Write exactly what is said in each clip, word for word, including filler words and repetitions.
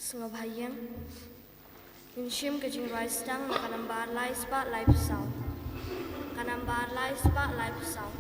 Sngewbha ïeng. Ngin shim ka jingrwai sdang na ka nambar lai spah laiphew saw. Ka nambar lai spah laiphew saw.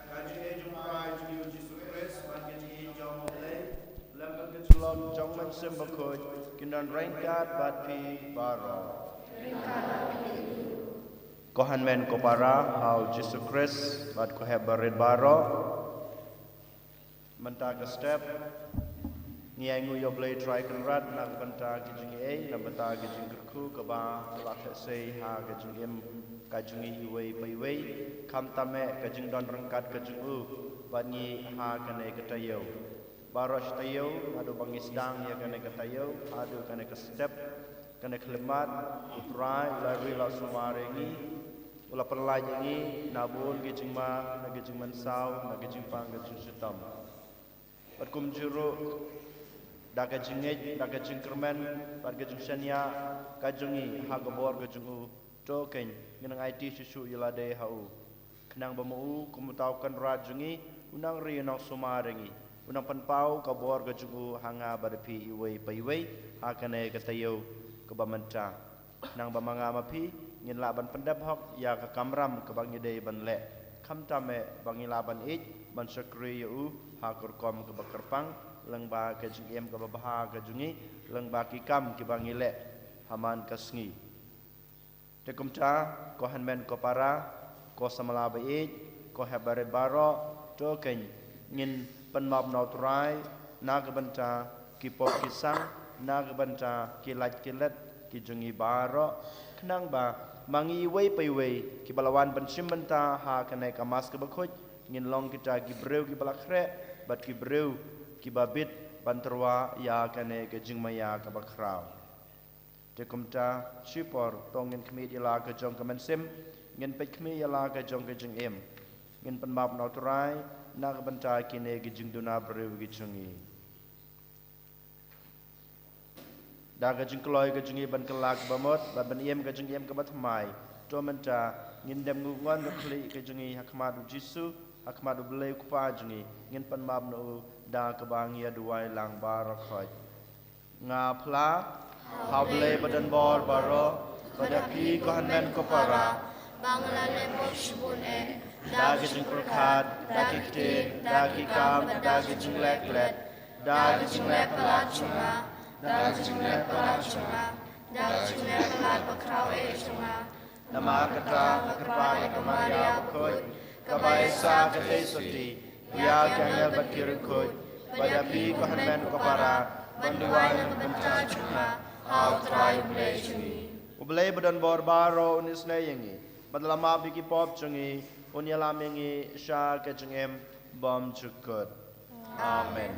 Ka jingïeit jong U Trai jong ngi U Jisu Khrist, bad ka jingïeit jong U Blei, lem bad ka jinglong jong U Mynsiem Bakhuid, kin don ryngkat bad phi baroh. Ko hynmen ko para ha U Jisu Khrist, bad ko hep barit baroh. Mynta ka step, ngi ainguh ïa U Blei Trai Kynrad na ka bynta ka jingïeit, na ka bynta ka jingkyrkhu kaba la theh sei ha ka jingim ka jong ngi iwei pa iwei. Khamtam eh ka jingdon ryngkat ka jong U bad ngi ha kane ka taïew. Baroh shi taïew naduh ba ngi sdang ïa kane ka taïew haduh kane ka step, kane ka khyllipmat, U Trai u la ri la sumar ïa ngi, u la pynlait ïa ngi na bun ki jingma, na ki jingmynsaw, na ki jingpang, ki jingshitom. Bad kumjuh ruh da ka jingngeit, da ka jingkyrmen bad ka jingshaniah ka jong ngi ha ka bor ka jong U, to kein ngin nang aiti shuh shuh ïa lade ha U, khnang ba ma U kum uta U Kynrad jong ngi u nang ri, u nang sumar ïa ngi, u nang pynpaw ka bor ka jong U ha nga bad phi iwei pa iwei ha kane ka taïew kaba mynta. Khnang ba ma nga ma phi ngin lah ban pyndep hok ïa ka kamram kaba ngi dei ban leh, khamtam eh ba ngi lah ban ïeit ban shakri ïa U ha ka rukom kaba kyrpang, lyngba ka jingim kaba bha ka jong ngi, lyngba ki kam kiba ngi leh ha man ka sngi. Te kumta, ko hynmen ko para, ko samla ba ïeit, ko hep barit baroh, to kein ngin pynmap na U Trai na ka bynta ki pop ki sang, na ka bynta ki lait ki let ki jong ngi baroh, khnang ba ma ngi iwei pa iwei kiba la wan ban shim bynta ha kane ka Mass kaba khuid ngin long kita ki briew kiba la khreh bad ki briew kiba bit ban tyrwa ïa kane ka jingmaïa kaba khraw. Te kumta, shipor to ngin khmih ïa la ka jong ka mynsiem, ngin peit khmih ïa la ka jong ka jingim. Ngin pynmap na u Trai na ka bynta kine ki jingduna briew ki jong ngi. Da ka jingkloi ka jong ngi ban kylla ka bamut bad ban ïem ka jingim ka bathymmai, to mynta ngin dem nguh ngon ka khlieh ka jong ngi ha khmat u Jisu, ha khmat u Blei u Kpa jong ngi. Ngin pynmap na u da kaba ngi ïa duwai lang baroh khoit. Nga phla ha u Blei badonbor baroh, ba da phi ko hynmen ko para, ba nga la leh pop shibun eh, da ki jingpyrkhat, da ki ktien, da ki kam, da ki jingleh klet, da ki jingleh palat jong nga, da ki jingleh palat jong nga, da ki jingleh palat bakhraw eh jong nga. Namar kata nga kyrpad ïa ka Maria bakhuid, kaba ïaisah ka theisotti, ïa ki angel bad ki riewkhuid, ba da phi ko hynmen ko para, ban duwai na ka bynta jong nga ha u Trai u Blei jong ngi. U Blei badonbor baroh un isynei ïa ngi, bad la map ïa ki pop jong ngi, un ïalam ïa ngi sha ka jingim bymjukut. Amen.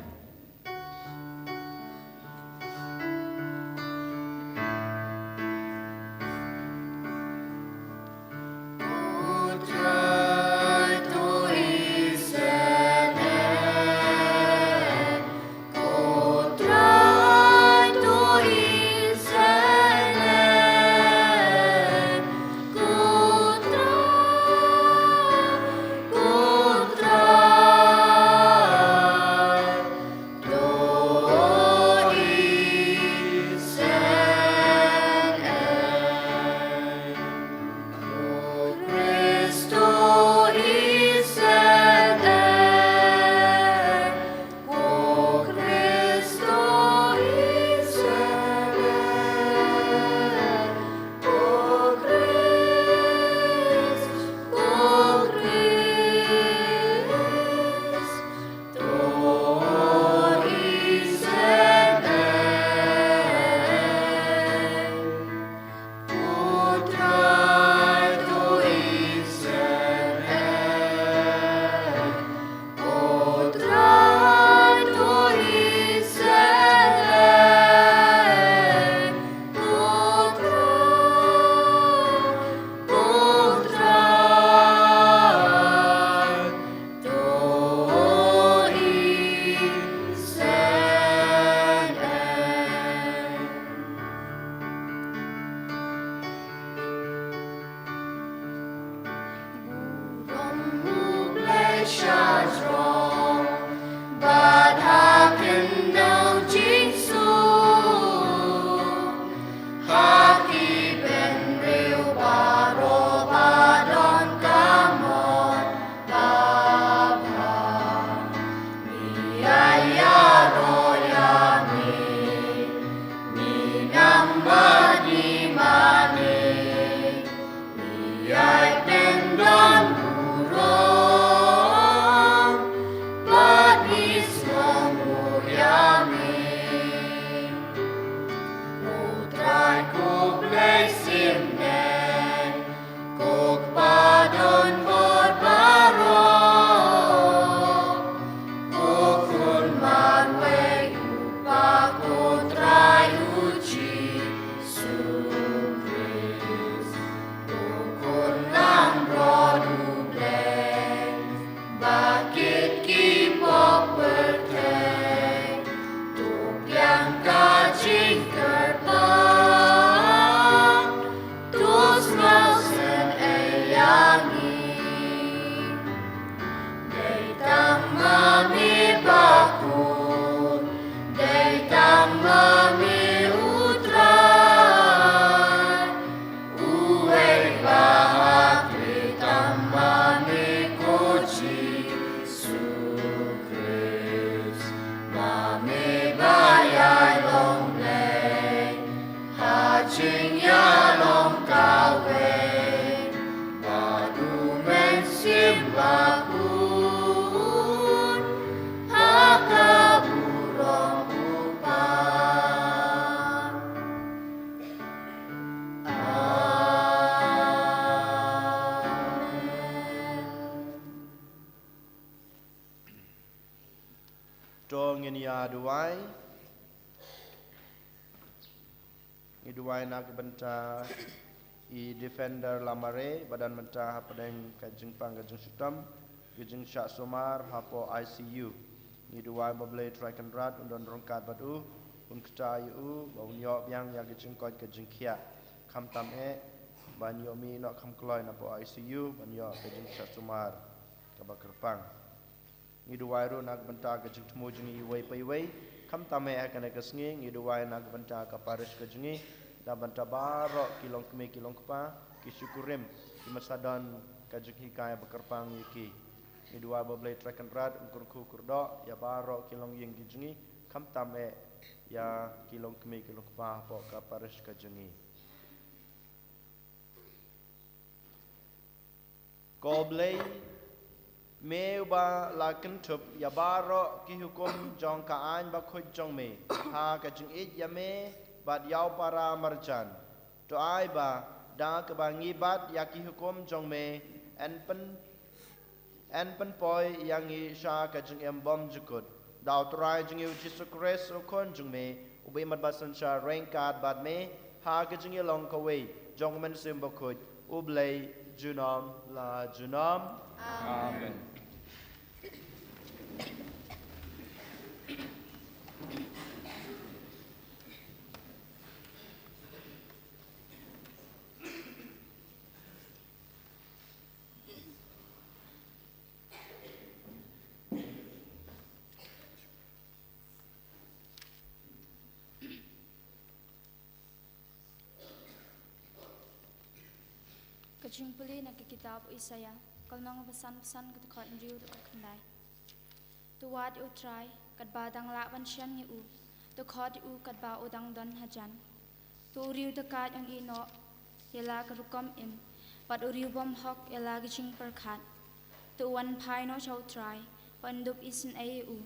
To ngin ïa duwai. Ngi duwai na ka bynta i Defender Lamare, ba don mynta hapdeng ka jingpang ka jingshitom. Ka jingshah sumar hapoh I C U. Ngi duwai ba U Blei Trai Kynrad un don ryngkat bad u, un kta ïa u, ba un ïoh biang ïa ka jingkoit ka jingkhiah. Khamtam eh, ban ïoh mih noh kham kloi napoh I C U, ban ïoh ka jingshah sumar kaba kyrpang. Ngi duwai ruh na ka bynta ka jingthmu jong ngi iwei pa iwei, khamtam eh ha kane ka sngi, ngi duwai na ka bynta ka parish ka jong ngi, na bynta baroh ki longkmie ki longkpa, ki shakri, ki masa don ka jinghikai ba kyrpang ïa ki. Ngi duwai ba U Blei Trai Kynrad un kyrkhu kyrdoh ïa baroh ki longïing ki jong ngi, khamtam eh ïa ki longkmie ki longkpa hapoh ka parish ka jong ngi. Ko Blei, me uba la kynthup ïa baroh ki hukum jong ka aiñ bakhuid jong me ha ka jingïeit ïa me bad ïa u para marjan. To ai ba da kaba ngi bat ïa ki hukum jong me, yn pyn yn pynpoi ïa ngi sha ka jingim bymjukut. Da U Trai jong ngi U Jisu Khrist U Khun jong me, uba im bad synshar ryngkat bad me ha ka jingïalong kawei jong U Mynsiem Bakhuid, U Blei junom la junom. Amen. Ka jingpule na ka kitab u Isaïah, ka lynnong ba sanphew san, ka dkhot hynriew haduh ka khyndai. To wad ïa U Trai, katba dang lah ban shem ïa u, to khot ïa u katba u dang don hajan. To u riewdakaid un ïehnoh ïa la ka rukom im, bad u riewbymhok ïa la ka jingpyrkhat. To u wanphai noh sha U Trai, bad un dup isynei ïa u.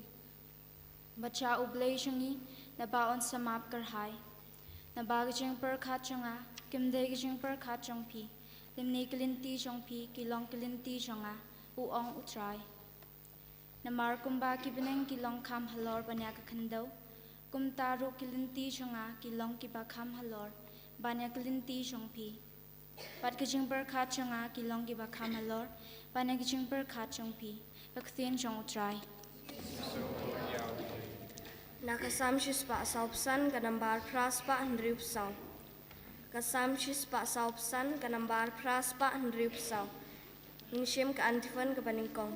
Bad sha U Blei jong ngi, naba un samap kyrhai. Naba ka jingpyrkhat jong nga kim dei ka jingpyrkhat jong phi, lymne ki lynti jong phi ki long ki lynti jong nga, u ong U Trai. Namar kumba ki bneng ki long kham halor ban ïa ka khyndew, kumta ruh ki lynti jong nga ki long kiba kham halor ban ïa ki lynti jong phi, bad ki jingpyrkhat jong nga ki long kiba kham halor ban ïa ki jingpyrkhat jong phi. Ka ktien jong U Trai. Na ka Salm shispah sawphew san, ka nambar phra spah hynriewphew saw. Ka Salm shispah sawphew san, ka nambar phra spah hynriewphew saw. Ngin shim ka antiphon kaba nyngkong.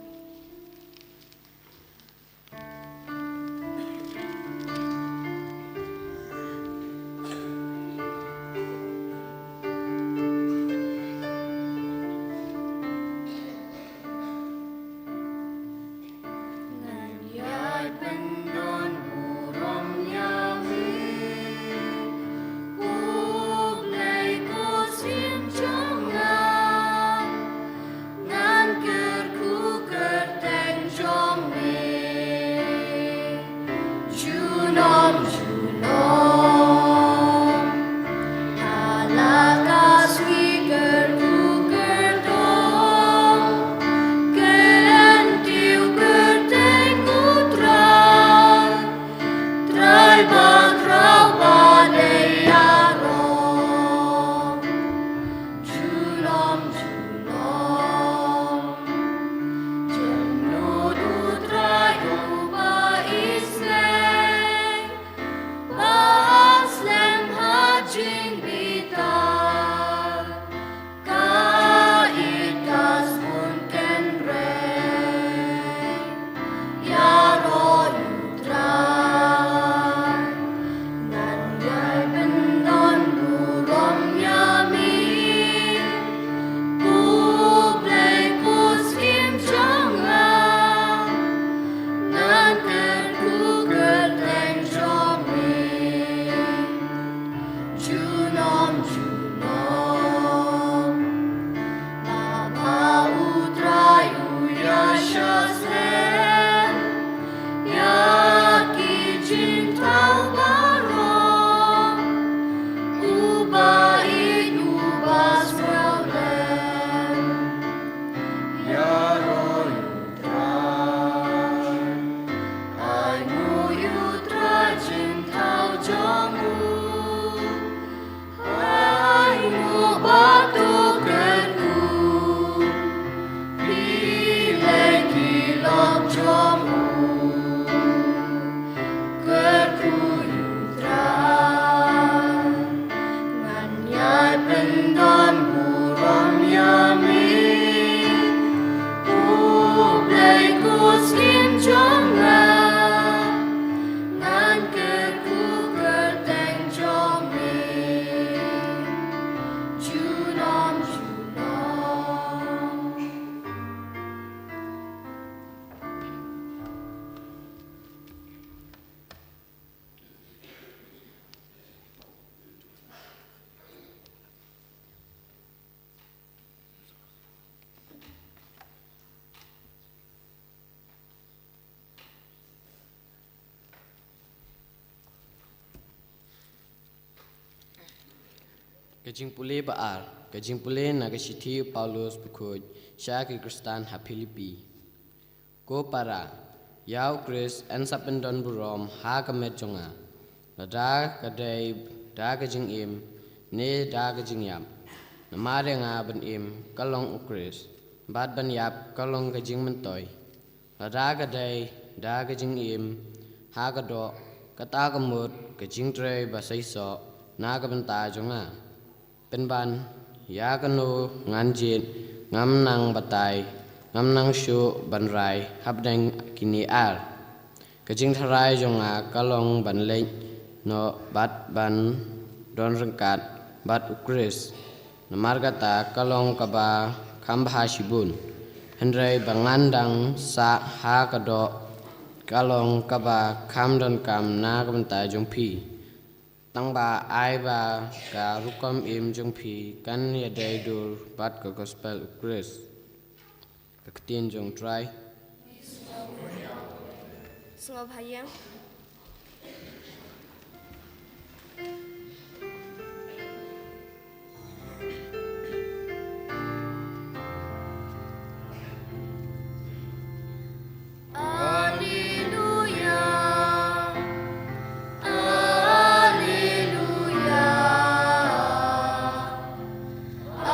Ka jingpule ba ar, ka jingpule na ka shithi u Paulus bakhuid sha ki Khristan ha Philippi. Ko para, ïa u Khrist yn sa pyndon burom ha ka met jong nga. Lada ka dei da ka jingim, ne da ka jingïap. Namar ïa nga ban im ka long u Khrist, bad ban ïap ka long ka jingmyntoi. Lada ka dei da ka jingim ha ka doh, kata ka mut ka jingtrei ba seisoh na ka bynta jong nga. Pynban, ïa kano ngan jied, ngam nang batai, ngam nang shuh ban rai hapdeng kine ar. Ka jingtharai jong nga ka long ban leit noh bad ban don ryngkat bad u Khrist. Namar kata ka long kaba kham bha shibun. Hynrei ba ngan dang sah ha ka doh ka long kaba kham donkam na ka bynta jong phi. Tang ba ai ba ka rukom im jong phi kan ïadei dur bad ka gospel u Khrist. Ka ktien jong u Trai. Sngewbha ïa. Alleluia. Alleluia.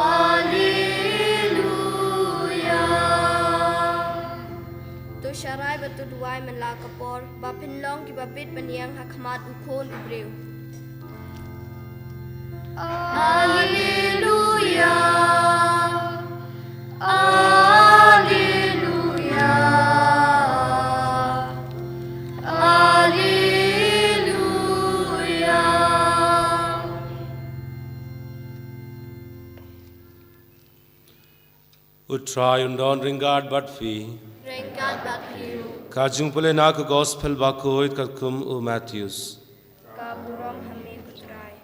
Alleluia. To sharai bad to duwai man la ka por, ba phin long kiba bit ban ïeng ha khmat u khun u briew. Alleluia. Alleluia. Alleluia. U Trai un don ryngkat bad phi. Ryngkat bad phi ruh. Ka jingpule na ka gospel bakhuid katkum u Mathaios. Ka burom ha me ko Trai.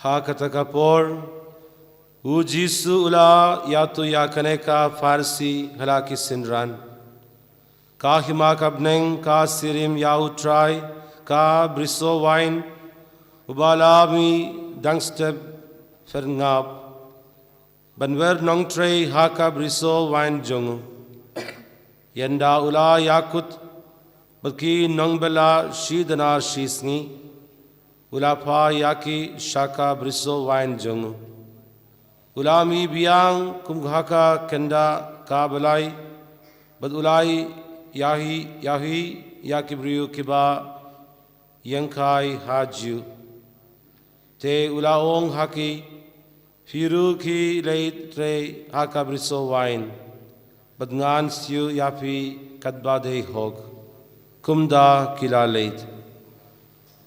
Ha kata ka por, u Jisu u la ïathuh ïa kane ka pharsi ha la ki synran. Ka hima ka bneng ka sirim ïa u Trai ka brisoh wain, uba la mih dang step phyrngap ban wer nongtrei ha ka brisoh wain jong u. Ynda u la ïakut bad ki nongbylla shi dnar shi sngi, u la phah ïa ki sha ka brisoh wain jong u. U la mih biang kum ha ka kynda ka blai, bad u la ïahi ïahi ïa ki briew kiba ïeng kai ha ju. Te u la ong ha ki, phi ruh ki leit trei ha ka brisoh wain, bad ngan siew ïa phi katba dei hok. Kumta ki la leit.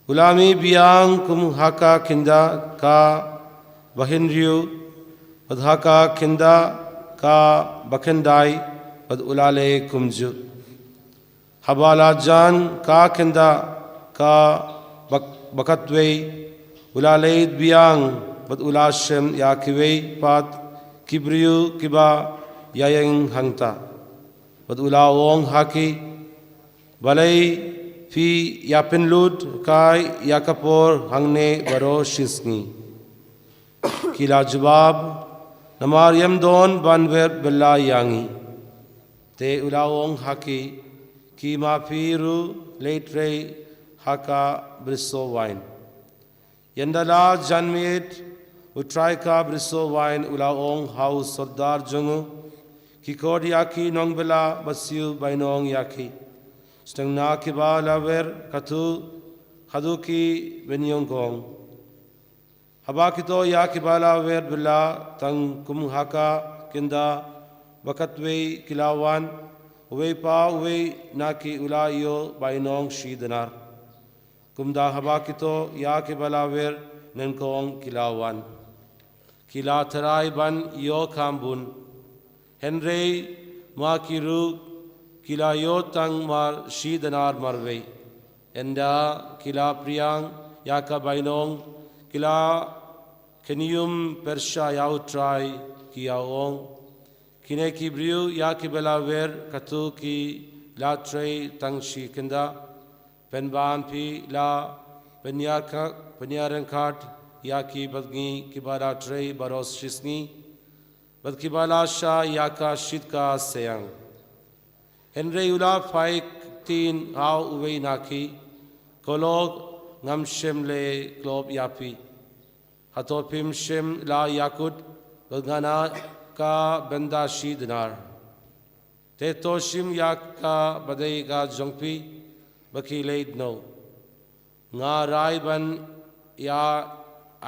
U la mih biang kum ha ka kynda ka bahynriew, bad ha ka kynda ka bakhyndai, bad u la leh kumjuh. Haba la jan ka kynda ka bak-, bakatwei, u la leit biang, bad u la shem ïa kiwei pat ki briew kiba ïaïeng hangta. Bad u la ong ha ki, balei phi ïapynlut kai ïa ka por hangne baroh shi sngi? Ki la jubab, namar ym don ban wer bylla ïa ngi. Te u la ong ha ki, khie ma phi ruh leit trei ha ka brisoh wain. Ynda la jan miet, u trai ka brisoh wain u la ong ha u sordar jong u, khie khot ïa ki nongbylla ba siew bainong ïa ki, sdang na kiba la wer katto, haduh ki banyngkong. Haba ki thoh ïa kiba la wer bylla tang kum ha ka kynda bakatwei ki la wan, uwei pa uwei na ki u la ïoh bainong shi dnar. Kumta haba ki thoh ïa kiba la wer nyngkong ki la wan, ki la tharai ban ïoh kham bun. Hynrei ma ki ruh ki la ïoh tang mar shi dnar marwei. Ynda ki la pdiang ïa ka bainong, ki la khñium pyrshah ïa u trai, ki ïa ong, kine ki briew ïa kiba la wer katto ki la trei tang shi kynda. Pynban phi la pynïar ka, pynïar ryngkat ïa ki bad ngi kiba la trei baroh shi sngi bad kiba la shah ïa ka shit ka seiang. Hynrei u la phai ktien ha uwei na ki, ko lok, ngam shym la klop ïa phi. Hato phim shym la ïakut bad nga na ka bynta shi dinar? Te to shim ïa kaba dei ka jong phi ba ki leit noh. Nga rai ban ïa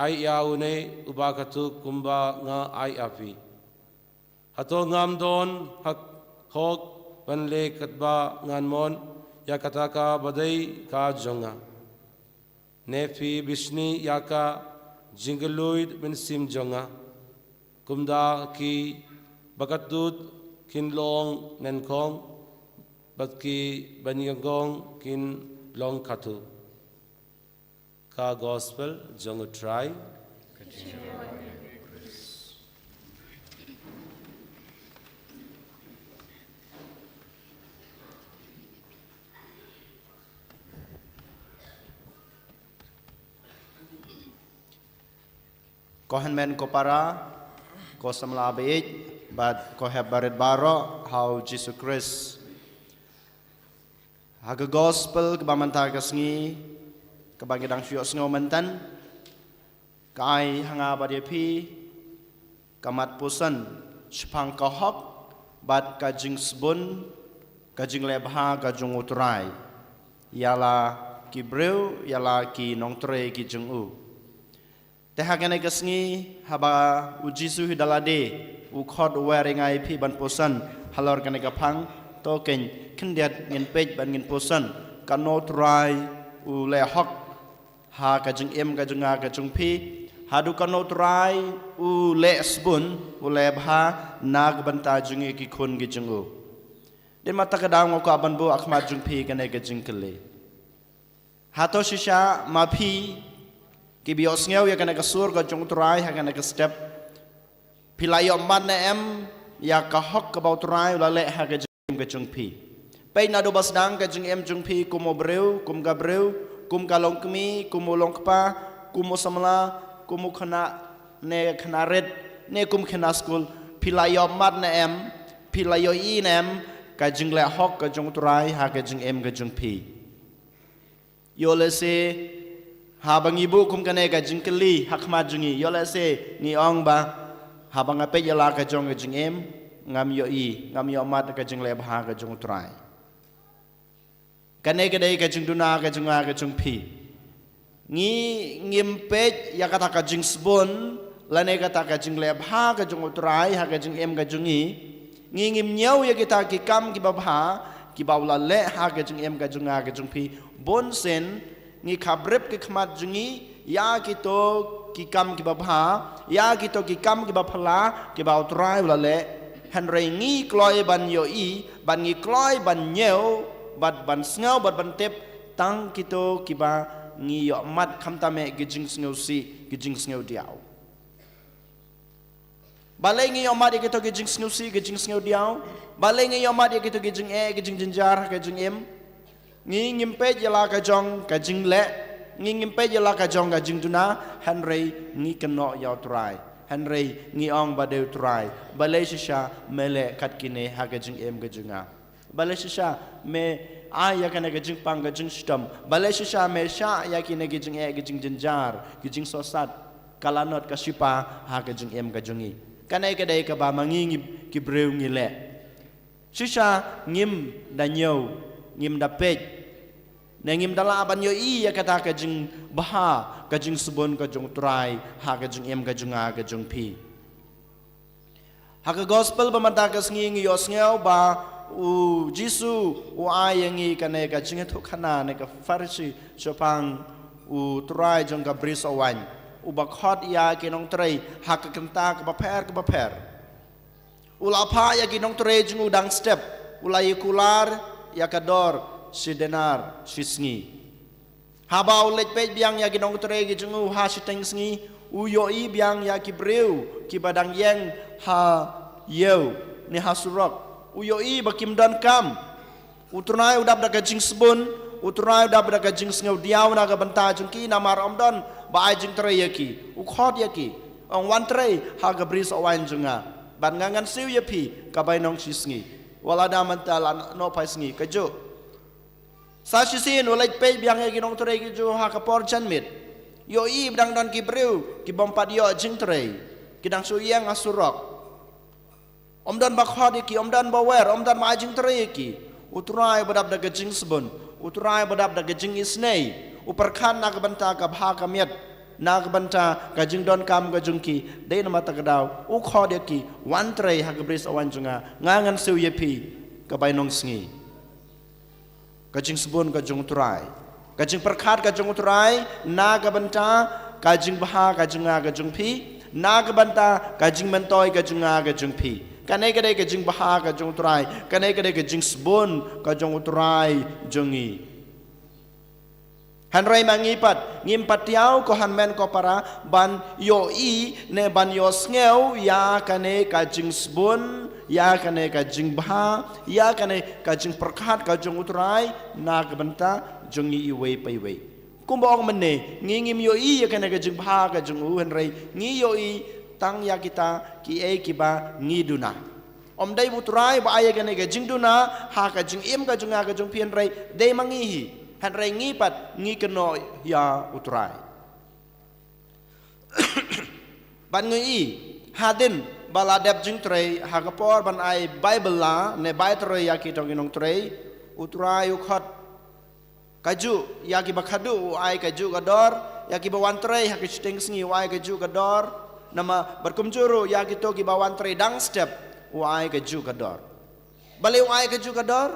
ai ïa une uba katto kumba nga ai ïa phi. Hato ngam don hok ban leh katba ngan mon ïa kata kaba dei ka jong nga? Ne phi bishni ïa ka jingkylluid mynsiem jong nga, kumta ki bakatut kin long nyngkong bad ki banyngkong kin long katto. Ka Gospel jong U Trai. Ko hynmen ko para, ko samla baieit bad ko hep barit baroh ha U Jisu Khrist. Ha ka Gospel kaba mynta ka sngi, kaba ngi dang shu ïohsngew mynta, ka ai ha nga bad ïa phi ka mat puson shaphang ka hok bad ka jingsbun, ka jingleh bha ka jong U Trai ïa la ki briew, ïa la ki nongtrei ki jong u. Te ha kane ka sngi, haba U Jisu hi da lade u khot u wer ïa nga ïa phi ban puson halor kane ka phang, to khyndiat ngin peit bad ngin puson, katno U Trai u leh hok ha ka jingim ka jong nga ka jong phi, haduh katno U Trai u leh sbun, u leh bha na ka bynta jong ngi ki khun ki jong u. Dei ma kata ka daw nga kwah ban buh ha khmat jong phi kane ka jingkylli. Hato shisha ma phi kiba ïohsngew ïa kane ka sur ka jong U Trai ha kane ka step, phi la ïohmad ne em ïa ka hok kaba U Trai u la leh ha ka jingim ka jong phi? Peit naduh ba sdang ka jingim jong phi kum u briew, kum ka briew, kum ka longkmie, kum u longkpa, kum u samla, kum u khynnah ne khynnah rit, ne kum khynnah skul, phi la ïohmad ne em, phi la ïohi ne em ka jingleh hok ka jong U Trai ha ka jingim ka jong phi? Ïoh lehse haba ngi buh kum kane ka jingkylli ha khmat jong ngi, ïoh lehse ngi ong ba, haba nga peit ïa la ka jong ka jingim, ngam ïohi, ngam ïohmad ka jingleh bha ka jong U Trai. Kane ka dei ka jingduna ka jong nga ka jong phi. Ngi ngim peit ïa kata ka jingsbun lane kata ka jingleh bha ka jong U Trai ha ka jingim ka jong ngi. Ngi ngim ñiew ïa kita ki kam kiba bha kiba u la leh ha ka jingim ka jong nga ka jong phi. Bunsien ngi khabrip ki khmat jong ngi ïa kito ki kam kiba bha, ïa kito ki kam kiba phylla kiba U Trai u la leh. Hynrei ngi kloi ban ïohi, bad ngi kloi ban ñiew, bad ban sngew, bad ban tip tang kito kiba ngi ïohmad khamtam eh ki jingsngewsih, ki jingsngewdiaw. Balei ngi ïohmad ïa kito ki jingsngewsih, ki jingsngewdiaw? Balei ngi ïohmad ïa kito ki jingeh, ki jingjynjar ha ka jingim? Ngi ngim peit ïa la ka jong ka jingleh, ngi ngim peit ïa la ka jong ka jingduna, hynrei ngi kynnoh ïa U Trai. Hynrei ngi ong ba dei U Trai, balei shisha me leh kat kine ha ka jingim ka jong nga? Balei shisha me ai ïa kane ka jingpang ka jingshitom? Balei shisha me shah ïa kine ki jingeh, ki jingjynjar, ki jingsosat, ka lanot ka shipa ha ka jingim ka jong ngi? Kane ka dei kaba ma ngi ngi ki briew ngi leh. Shisha ngim da ñiew, ngim da peit, ne ngim da lah ban ïohi ïa kata ka jingbha, ka jingsbun ka jong U Trai ha ka jingim ka jong nga ka jong phi. Ha ka Gospel ba mynta ka sngi ngi ïohsngew ba U Jisu u ai ïa ngi kane ka jingïathuhkhana na ka Pharisi shaphang U Trai jong ka Bri Sohwaiñ, uba khot ïa ki nongtrei ha ka kynta kaba pher kaba pher. U la phah ïa ki nongtrei jong u dang step, u la ïa kular ïa ka dor shi denar shi sngi. Haba u leit peit biang ïa ki nongtrei ki jong u ha shiteng sngi, u ïohi biang ïa ki briew kiba dang ïeng ha ïew ne ha surok. U ïohi ba kim don kam. U Trai u dap da ka jingsbun, U Trai u dap da ka jingsngewdiaw na ka bynta jong ki, namar ym don Ba ai jingtrei ïa ki, u khot ïa ki, ong wan trei ha ka bri sohwaiñ jong nga, bad nga ngan siew ïa phi ka bainong shisngi. Wat la da mynta la nohphai sngi, kajuh. Sa shisien u leit peit biang ïa ki nongtrei kajuh ha ka por janmiet. Ïohi ba dang don ki briew ki bym pat ïoh jingtrei, ki dang shu ïeng ha surok. Ym don ba khot ïa ki, ym don ba wer, ym don ba ai jingtrei ïa ki. U Trai ba dap da ka jingsbun, u Trai ba dap da ka jingisynei, u pyrkhat na ka bynta ka bha ka miat, na ka bynta ka jingdonkam ka jong ki. Dei namar kata ka daw u khot ïa ki, wan trei ha ka bri sohwaiñ jong nga, nga ngan siew ïa phi ka bainong sngi. Ka jingsbun ka jong u Trai, ka jingpyrkhat ka jong u Trai na ka bynta ka jingbha ka jong nga ka jong phi, na ka bynta ka jingmyntoi ka jong nga ka jong phi. Kane ka dei ka jingbha ka jong u Trai, kane ka dei ka jingsbun ka jong u Trai jong ngi. Hynrei ma ngi pat, ngim pat thiaw ko hynmen ko para ban ïohi ne ban ïohsngew ïa kane ka jingsbun, ïa kane ka jingbha, ïa kane ka jingpyrkhat ka jong u Trai na ka bynta jong ngi iwei pa iwei. Kumba ong mynne, ngi ngim ïohi ïa kane ka jingbha ka jong u, hynrei ngi ïohi tang ïa kita kiei kiba ngi duna. Ym dei u Trai ba ai ïa kane ka jingduna ha ka jingim ka jong nga ka jong phi, hynrei dei ma ngi hi. Hynrei ngi pat ngi kynnoh ïa u Trai. Bad ngi i, hadien ba la dep jingtrei, ha ka por ban ai Baibl la ne bai trei ïa kito ki nongtrei, u Trai u khot kajuh ïa kiba khadduh, u ai kajuh ka dor. Ïa kiba wan trei ha ka shiteng sngi, u ai kajuh ka dor. Namar bad kumjuh ruh ïa kito kiba wan trei dang step, u ai kajuh ka dor. Balei u ai kajuh ka dor?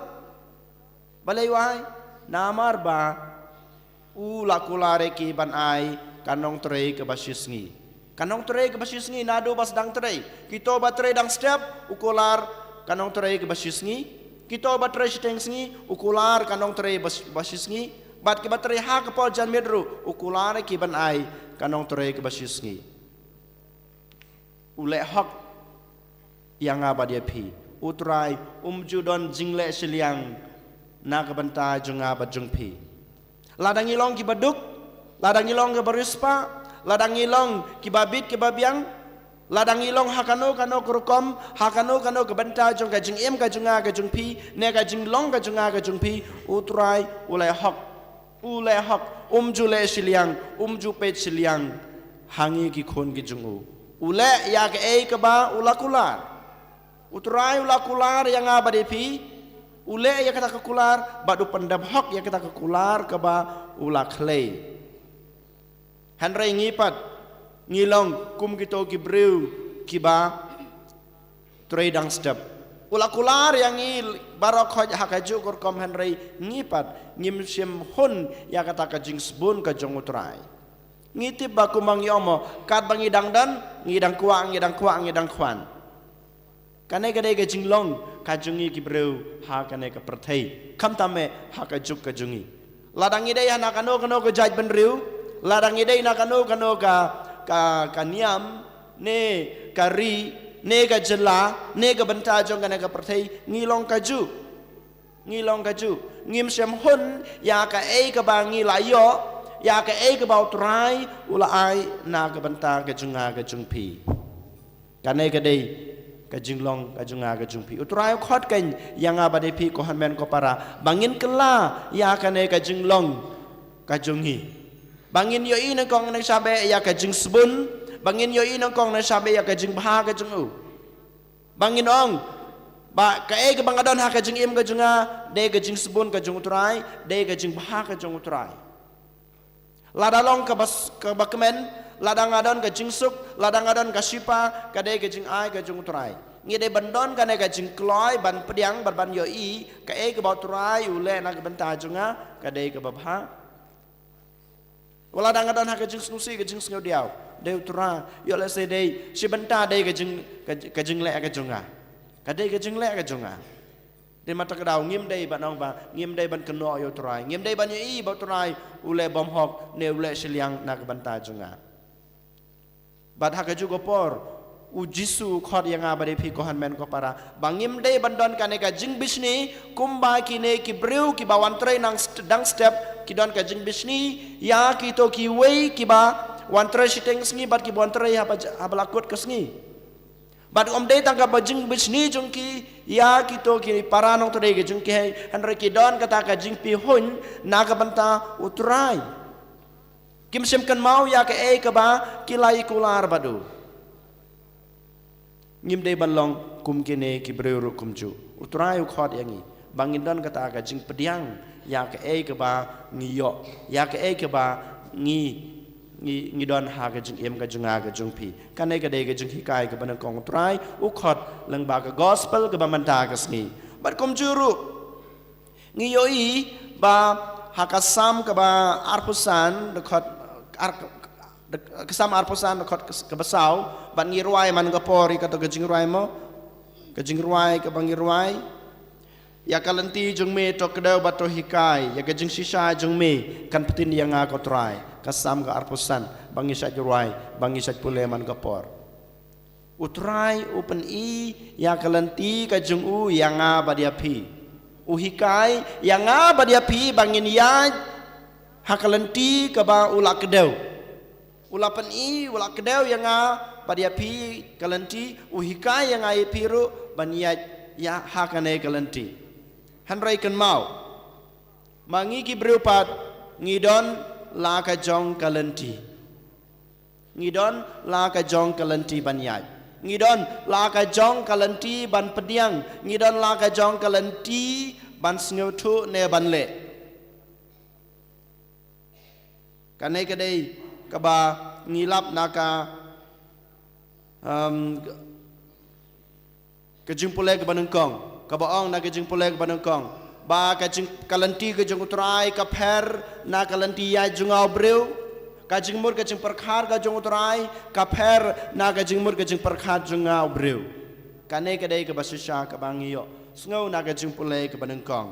Balei u ai? Namar ba u la kular ïa ki ban ai ka nongtrei kaba shisngi. Ka nongtrei kaba shisngi naduh ba sdang trei. Kito ba trei dang step, u kular ka nongtrei kaba shisngi. Kito ba trei shiteng sngi, u kular ka nongtrei ba, ba shisngi. Bad kiba trei ha ka por janmiet ruh, u kular ïa ki ban ai ka nongtrei kaba shisngi. U leh hok ïa nga bad ïa phi. U Trai um ju don jingleh shiliang na ka bynta jong nga bad jong phi. Lada ngi long kiba duk, lada ngi long kiba riewspah, lada ngi long kiba bit kiba biang, lada ngi long ha kano kano ka rukom, ha kano kano ka bynta jong ka jingim ka jong nga ka jong phi, ne ka jinglong ka jong nga ka jong phi, u Trai u leh hok. U leh hok, um ju leh shiliang, um ju peit shiliang ha ngi ki khun ki jong u. U leh ïa kaei kaba u la kular. U Trai u la kular ïa nga bad ïa phi. U leh ïa kata ka kular, bad u pyndep hok ïa kata ka kular kaba u la khlei. Hynrei ngi pat, ngi long kum kito ki briew kiba trei dang step. U la kular ïa ngi baroh khoit ha kajuh ka rukom, hynrei ngi pat ngim shym hun ïa kata ka jingsbun ka jong u Trai. Ngi tip ba kumba ngi ong mo, katba ngi dang don, ngi dang kwah, ngi dang kwah, ngi dang kwah. Kane ka dei ka jinglong ka jong ngi ki briew ha kane ka pyrthei, khamtam eh ha ka juk ka jong ngi. Lada ngi dei ha na kano kano ka jaitbynriew, lada ngi dei na kano kano ka, ka, ka niam, ne ka ri, ne ka jylla, ne ka bynta jong kane ka pyrthei, ngi long kajuh. Ngi long kajuh. Ngim shym hun ïa kaei kaba ngi la ïoh, ïa kaei kaba u Trai u la ai na ka bynta ka jong nga ka jong phi. Kane ka dei ka jinglong ka jong nga ka jong phi. U Trai u khot kein ïa nga bad ïa phi ko hynmen ko para, ba ngin kylla ïa kane ka jinglong ka jong ngi. Ba ngin ïohi nyngkong ne sha beh ïa ka jingsbun, ba ngin ïohi nyngkong ne sha beh ïa ka jingbha ka jong u. Ba ngin ong ba kaei kaba nga don ha ka jingim ka jong nga, dei ka jingsbun ka jong u Trai, dei ka jingbha ka jong u Trai. Lada long kaba s-, kaba kmen, lada nga don ka jingsuk, lada nga don ka shipa, ka dei ka jingai ka jong u Trai. Ngi dei ban don kane ka jingkloi ban pdiang, ban, ban ïohi kaei kaba u Trai u leh na ka bynta jong nga, ka dei kaba bha. Wat lada nga don ha ka jingsngewsih, ka jingsngewdiaw, dei u Trai. Ïoh lehse dei shi bynta dei ka jing, ka, ka jingleh ka jong nga. Ka dei ka jingleh ka jong nga. Dei namar kata ka daw ngim dei ban ong ba, ngim dei ban kynnoh ïa u Trai, ngim dei ban ïohi ba u Trai u leh bymhok ne u leh shiliang na ka bynta jong nga. Bad ha kajuh ka por, u Jisu u khot ïa nga bad ïa phi ko hynmen ko para, ba ngim dei ban don kane ka jingbishni kumba kine ki briew kiba wan trei nang st-, dang step ki don ka jingbishni ïa kito kiwei kiba Wan trei shiteng sngi bad kiba wan trei haba, haba la kut ka sngi. Bad ym dei tang kaba jingbishni jong ki ïa kito ki para nongtrei ka jong ki, hynrei ki don kata ka jingpyrshah na ka bynta U Trai. Kim shym kynmaw ïa kaei kaba ki la ïa kular bad u. Ngim dei ban long kum kine ki briew ruh kumjuh. U Trai u khot ïa ngi ba ngin don kata ka jingpdiang ïa kaei kaba ngi ïoh, ïa kaei kaba ngi, ngi, ngi don ha ka jingim ka jong nga ka jong phi. Kane ka dei ka jinghikai kaba nyngkong. U Trai u khot lyngba ka gospel kaba mynta ka sngi. Bad kumjuh ruh ngi ïohi ba ha ka Salm kaba arphew san, dkhot ar-, ka Salm arphew san, dkhot kaba saw, bad ngi rwai man ka por ïa kato ka jingrwai mo, ka jingrwai kaba ngi rwai. Ïa ka lynti jong me to kdew bad to hikai, ïa ka jingshisha jong me kan pyntin ïa nga ko Trai. Ka Salm ka arphew san, ba ngi shait rwai, ba ngi shait pule man ka por. U Trai u pyni ïa ka lynti ka jong u ïa nga bad ïa phi. U hikai ïa nga bad ïa phi ba ngin ïaid ha ka lynti kaba u la kdew. U la pyni, u la kdew ïa nga bad ïa phi ka lynti, u hikai ïa nga ïa phi ruh ban ïaid ïa ha kane ka lynti. Hynrei kynmaw, ma ngi ki briew pat ngi don la ka jong ka lynti. Ngi don la ka jong ka lynti ban ïaid. Ngi don la ka jong ka lynti ban pdiang. Ngi don la ka jong ka lynti ban sngewthuh ne ban leh. Kane ka dei kaba ngi lap na ka, um, ka jingpule kaba nyngkong, kaba ong na ka jingpule kaba nyngkong ba ka jing, ka lynti ka jong U Trai ka pher na ka lynti ïaid jong nga u briew. Ka jingmut ka jingpyrkhat ka jong U Trai ka pher na ka jingmut ka jingpyrkhat jong nga u briew. Kane ka dei kaba shisha kaba ngi ïohsngew na ka jingpule kaba nyngkong.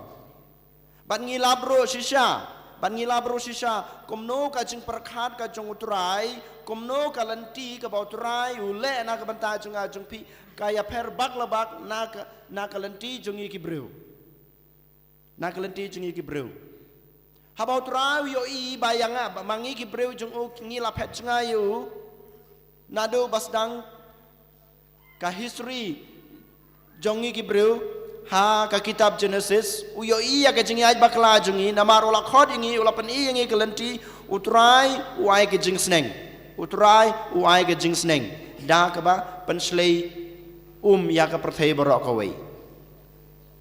Bad ngi lap ruh shisha, bad ngi lap ruh shisha kumno ka jingpyrkhat ka jong U Trai, kumno ka lynti kaba U Trai u leh na ka bynta jong nga jong phi ka ïapher bak la bak na ka, na ka lynti jong ngi ki briew. Na ka lynti jong ngi ki briew. Haba U Trai u ïohi ba ïa nga, ba ma ngi ki briew jong u ngi la phet jngai ïa u. Naduh ba sdang ka history jong ngi ki briew ha ka kitab Genesis, u ïohi ïa ka jingïaid bakla jong ngi, namar u la khot ïa ngi, u la pyni ïa ngi ka lynti. U Trai u ai ka jingsneng. U Trai u ai ka jingsneng da kaba pynshlei um ïa ka pyrthei baroh kawei.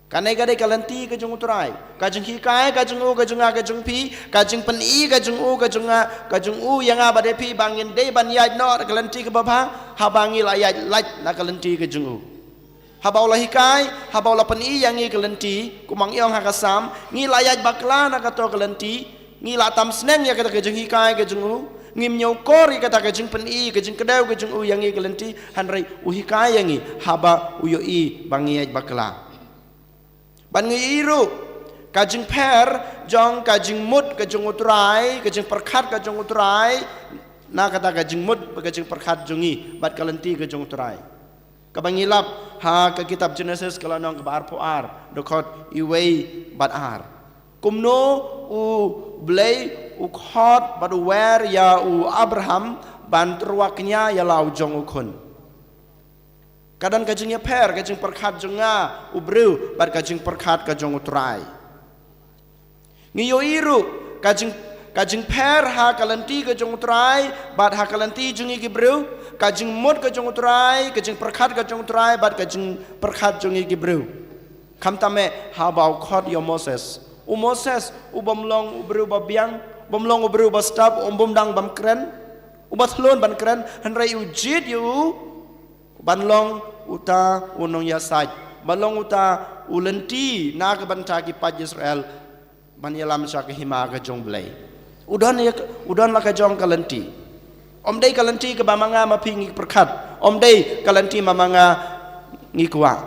Kane ka dei ka lynti ka jong U Trai. Ka jinghikai ka jong u, ka jong nga, ka jong phi, ka jingpyni ka jong u, ka jong nga, ka jong u ïa nga bad ïa phi ba ngin dei ban ïaid noh ka lynti kaba bha, haba ngi la ïaid lait na ka lynti ka jong u. Haba u la hikai, haba u la pyni ïa ngi ka lynti, kumba ngi ong ha ka Salm, ngi la ïaid bakla na kato ka lynti, ngi la tam sneng ïa kata ka jinghikai ka jong u, ngim ñiewkor ïa kata ka jingpyni, ka jingkdew ka jong u ïa ngi ka lynti, hynrei u hikai ïa ngi haba u ïohi ba ngi ïaid bakla. Bad ngi ïohi ruh ka jingpher jong ka jingmut ka jong U Trai, ka jingpyrkhat ka jong U Trai na kata ka jingmut bad ka jingpyrkhat jong ngi bad ka lynti ka jong U Trai. Kaba ngi lap ha ka kitab Genesis ka lynnong kaba arphew ar, dkhot iwei bad ar. Kumno U Blei u khot bad u wer ïa u Abraham ban tyrwa kñia ïa la u jong u khun. Ka don ka jingïapher ka jingpyrkhat jong nga u briew bad ka jingpyrkhat ka jong U Trai. Ngi ïohi ruh ka jing, ka jingpher ha ka lynti ka jong U Trai bad ha ka lynti jong ngi ki briew, ka jingmut ka jong U Trai, ka jingpyrkhat ka jong U Trai bad ka jingpyrkhat jong ngi ki briew. Khamtam eh haba u khot ïa u Moses. U Moses u bym long u briew ba biang, bym long u briew ba stap, u bym dang bym kren, u ba thlun ban kren, hynrei u jied ïa u ban long uta u nongïasaid, ban long uta u lynti na ka bynta ki paid Israel ban ïalam sha ka hima ka jong U Blei. U don ïa, u don la ka jong ka lynti. Ym dei ka lynti kaba ma nga ma phi ngi pyrkhat. Ym dei ka lynti ma ma nga ngi kwah.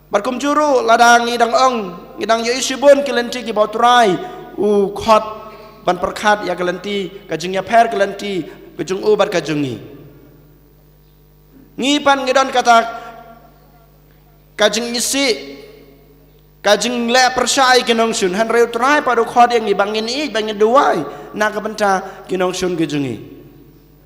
Bad kumjuh ruh lada ngi dang ong, ngi dang ïohi shibun ki lynti kiba U Trai u khot ban pyrkhat ïa ka lynti, ka jingïapher ka lynti ka jong u bad ka jong ngi. Ngi pat ngi don kata ka jingisih, ka jingleh pyrshah ïa ki nongshun, hynrei U Trai pat u khot ïa ngi ba ngin ïeit, ba ngin duwai na ka bynta ki nongshun ki jong ngi.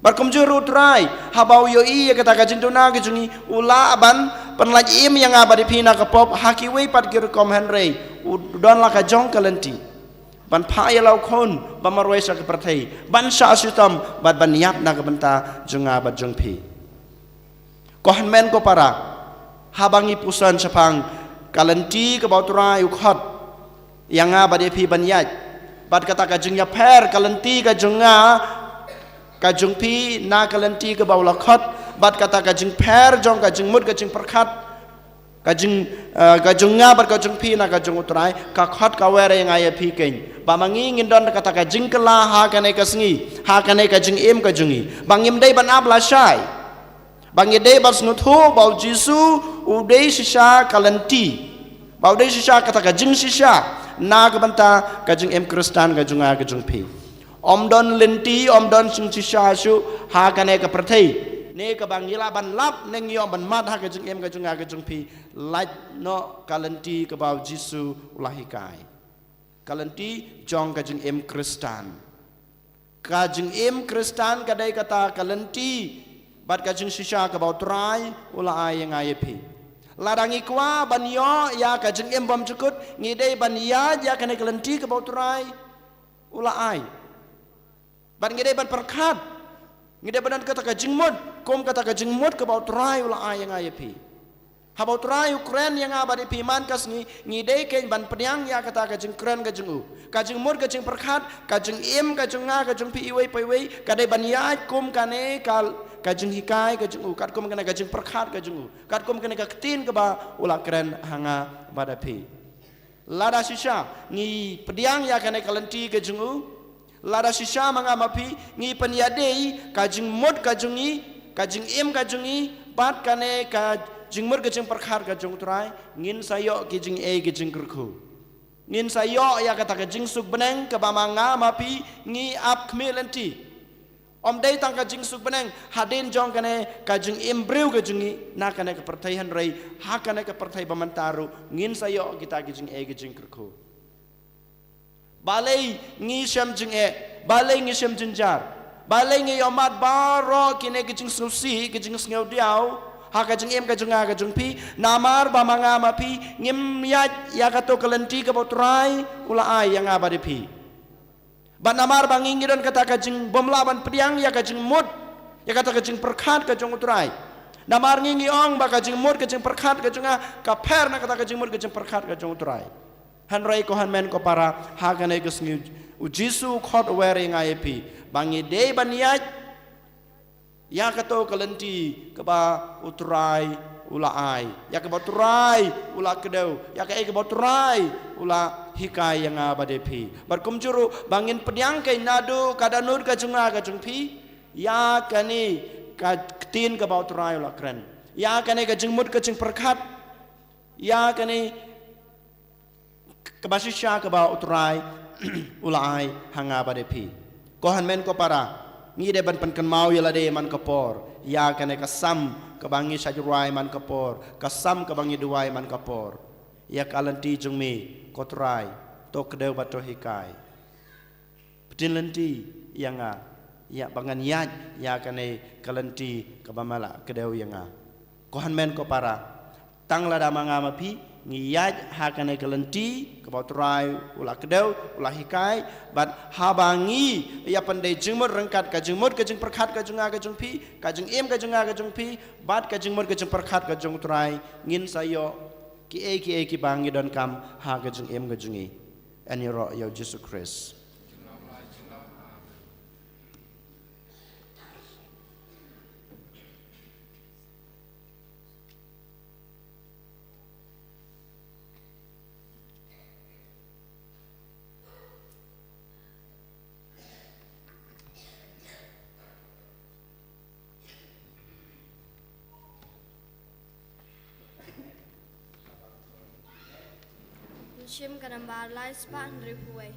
Bad kumjuh ruh u Trai, haba u ïohi ïa kata ka jingduna ka jong ngi, u lah ban pynlait im ïa nga bad ïa phi na ka pop, ha kiwei pat ki rukom, hynrei u don la ka jong ka lynti ban phah ïa la u Khun ba marwei sha ka pyrthei, ban shah shitom bad ban ïap na ka bynta jong nga bad jong phi. Ko hynmen ko para, haba ngi puson shaphang ka lynti kaba u Trai u khot ïa nga bad ïa phi ban ïaid, bad kata ka jingïapher ka lynti ka jong nga, ka jong phi na ka lynti kaba u la khot, bad kata ka jingpher jong ka jingmut ka jingpyrkhat ka jing, eh, ka jong nga bad ka jong phi na ka jong u Trai, ka khot ka wer ïa nga ïa phi keiñ ba ma ngi ngin don kata ka jingkylla ha kane ka sngi, ha kane ka jingim ka jong ngi, ba ngim dei ban ap lashai, ba ngi dei ban sngewthuh ba u Jisu u dei shisha ka lynti, ba u dei shisha kata ka jingshisha na ka bynta ka jingim Khristan ka jong nga ka jong phi. Ym don lynti, ym don jingshisha shuh ha kane ka pyrthei, ne kaba ngi lah ban lap ne ngi ïoh ban mad ha ka jingim ka jong nga ka jong phi, lait noh ka lynti kaba u Jisu u la hikai. Ka lynti jong ka jingim Khristan. Ka jingim Khristan ka dei kata ka lynti bad ka jingshisha kaba u Trai u la ai ïa nga ïa phi. Lada ngi kwah ban ïoh ïa ka jingim bymjukut, ngi dei ban ïaid ïa kane ka lynti kaba u Trai u la ai. Bad ngi dei ban pyrkhat, ngi dei ban don kata ka jingmut kum kata ka jingmut kaba u Trai u la ai ïa nga ïa phi. Haba u Trai u kren ïa nga bad ïa phi man ka sngi, ngi dei keiñ ban pdiang ïa kata ka jingkren ka jong u. Ka jingmut ka jingpyrkhat, ka jingim ka jong nga ka jong phi iwei pa iwei ka dei ban ïaid kum kane ka, ka jinghikai ka jong u, katkum kane ka jingpyrkhat ka jong u, katkum kane ka ktien kaba u la kren ha nga bad ha phi. Lada shisha ngi pdiang ïa kane ka lynti ka jong u, lada shisha ma nga ma phi ngi pynïadei ka jingmut ka jong ngi, ka jingim ka jong ngi bad kane ka jingmut ka jingpyrkhat ka jong u Trai, ngin sa ïoh ki jingeh ki jingkyrkhu. Ngin sa ïoh ïa kata ka jingsuk bneng kaba ma nga ma phi ngi ap khmih lynti. Ym dei tang ka jingsuk bneng hadien jong kane ka jingim briew ka jong ngi na kane ka pyrthei, hynrei ha kane ka pyrthei ba mynta ruh ngin sa ïoh kita ki jingeh ki jingkyrkhu. Balei ngi shem jingeh? Balei ngi shem jynjar? Balei ngi ïoh mad baroh kine ki jingsngewsih ki jingsngewdiaw ha ka jingim ka jong nga ka jong phi? Namar ba ma nga ma phi ngim ïaid ïa kato ka lynti kaba u Trai u la ai ïa nga bad ïa phi. Bad namar ba ngi ngi don kata ka jingbymlah ban pdiang ïa ka jingmut, ïa kata ka jingpyrkhat ka jong u Trai. Namar ngi ngi ong ba ka jingmut ka jingpyrkhat ka jong nga ka pher na kata ka jingmut ka jingpyrkhat ka jong u Trai. Hynrei ko hynmen ko para, ha kane ka sngi u Jisu u khot u wer ïa nga ïa phi ba ngi dei ban ïaid ïa kato ka lynti kaba u Trai u la ai, ïa kaba u Trai u la kdew, ïa kaei kaba u Trai u la hikai ïa nga bad ïa phi. Bad kumjuh ruh ba ngin pdiang keiñ naduh ka dohnud ka jong nga ka jong phi ïa kane ka ktien kaba u Trai u la kren, ïa kane ka jingmut ka jingpyrkhat, ïa kane kaba shisha kaba u Trai u la ai ha nga bad ïa phi. Ko hynmen ko para, ngi dei ban pynkynmaw ïa lade man ka por ïa kane ka sam kaba ngi shait rwai man ka por, ka sam kaba ngi duwai man ka por. Ïa ka lynti jong me ko Trai, to kdew bad to hikai. Ptin lynti ïa nga, ïa ba ngan ïaid ïa kane ka lynti kaba me la kdew ïa nga. Ko hynmen ko para, tang lada ma nga ma phi ngi ïaid ha kane ka lynti kaba u Trai u la kdew, u la hikai, bad haba ngi ïa pyndei jingmut ryngkat ka jingmut ka jingpyrkhat ka jong nga ka jong phi, ka jingim ka jong nga ka jong phi bad ka jingmut ka jingpyrkhat ka jong u Trai, ngin sa ïoh kiei kiei kiba ngi donkam ha ka jingim ka jong ngi. Yn ïaroh ïa u Jisu Khrist. Shim ka nambar lai spah hynriew phew wei.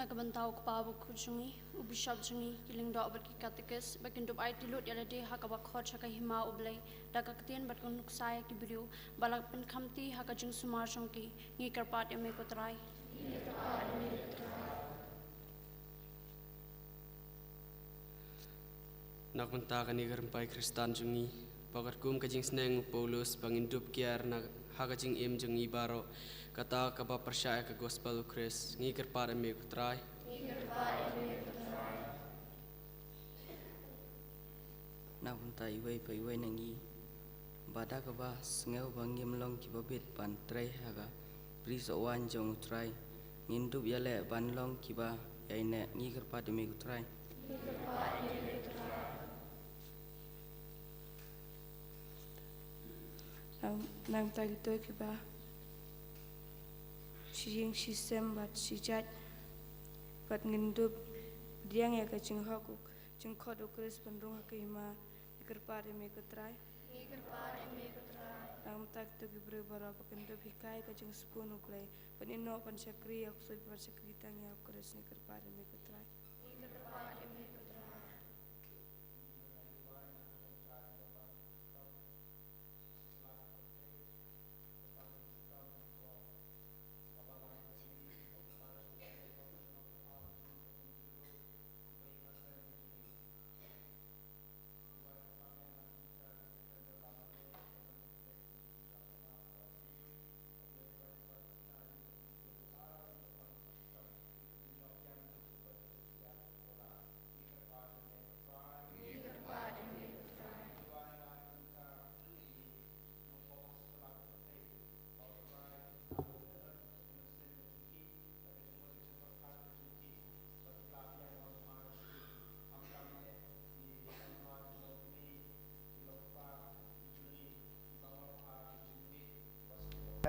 Ka bynta u kpa bakhuid jong ngi, u bishop jong ngi, ki lyngdoh bad ki katekis, ba kin dup aiti lut ïa lade ha kaba khot sha ka hima U Blei, da ka ktien bad ka nuksa ïa ki briew, ba la pynkhamti ha ka jingsumar jong ki. Ngi kyrpad ïa me ko Trai. Na ka bynta kane ka rympai Khristan jong ngi, ba katkum ka jingsneng u Paulus, ba ngin dup kiar na ha ka jingim jong ngi baroh, kata kaba pyrshah ïa ka gospel u Khrist, ngi kyrpad ïa me ko Trai. Ngi kyrpad ïa me ko Trai. Na ka bynta iwei pa iwei na ngi, ba da kaba sngew ba ngim long kiba bit ban trei ha ka brisoh waiñ jong u Trai, ngin dup ïaleh ban long kiba ïaineh. Ngi kyrpad ïa me ko Trai. Nang, nangta kito kiba shi ïing shi sem bad shi jait, bad ngin dup pdiang ïa ka jinghok u, jingkhot u Khrist ban rung ha ka hima. Ngi kyrpad ïa me ko Trai. Ngi kyrpad ïa me ko Trai. Nangta kito ki briew baroh ba kin dup hikai ka jingsbun U Blei, ban ïehnoh ban shakri ïa u ksuid, ban shakri tang ïa u Khrist. Ngi kyrpad ïa me ko Trai. Ngi kyrpad ïa me ko Trai.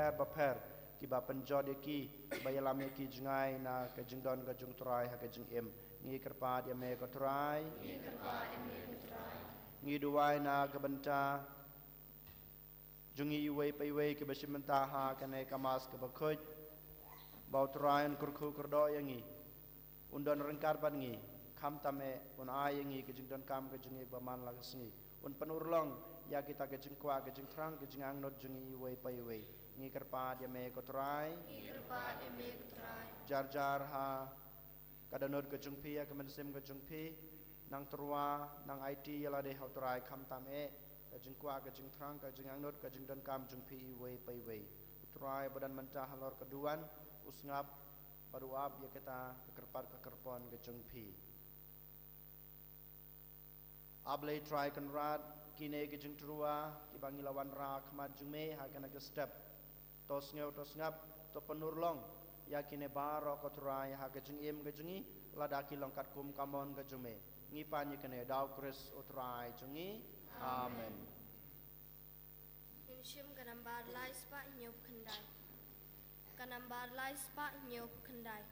Pher bapher, kiba pynjot ïa ki, ba ïalam ïa ki jngai na ka jingdon ka jong u Trai ha ka jingim. Ngi kyrpad ïa me ko Trai. Ngi kyrpad ïa me ko Trai. Ngi duwai na ka bynta jong ngi iwei pa iwei kiba shim bynta ha kane ka Mass kaba khuid, ba u Trai un kyrkhu kyrdoh ïa ngi, un don ryngkat bad ngi, khamtam eh un ai ïa ngi ka jingdonkam ka jong ngi ba man la ka sngi, un pynurlong ïa kita ka jingkwah ka jingthrang ka jingangnud jong ngi iwei pa iwei. Ngi kyrpad ïa me ko Trai. Ngi kyrpad ïa me ko Trai. Jar jar ha ka dohnud ka jong phi, ïa ka mynsiem ka jong phi, nang tyrwa, nang aiti ïa lade ha u Trai, khamtam eh ka jingkwah ka jingthrang ka jingangnud ka jingdonkam jong phi iwei pa iwei. U Trai ba don mynta halor ka duwan, u sngap bad u ap ïa kata ka kyrpad ka kyrpon ka jong phi. A Blei Trai Kynrad, kine ki jingtyrwa kiba ngi la wanrah ha khmat jong me ha kane ka step, to sngew to sngap, to pynurlong ïa kine baroh ko Trai ha ka jingim ka jong ngi, lada ki long katkum ka mon ka jong me. Ngi pan ïa kane da u Khrist u Trai jong ngi. Amen. Ngin shim ka nambar lai spah hynñiew phew khyndai. Ka nambar lai spah hynñiew phew khyndai.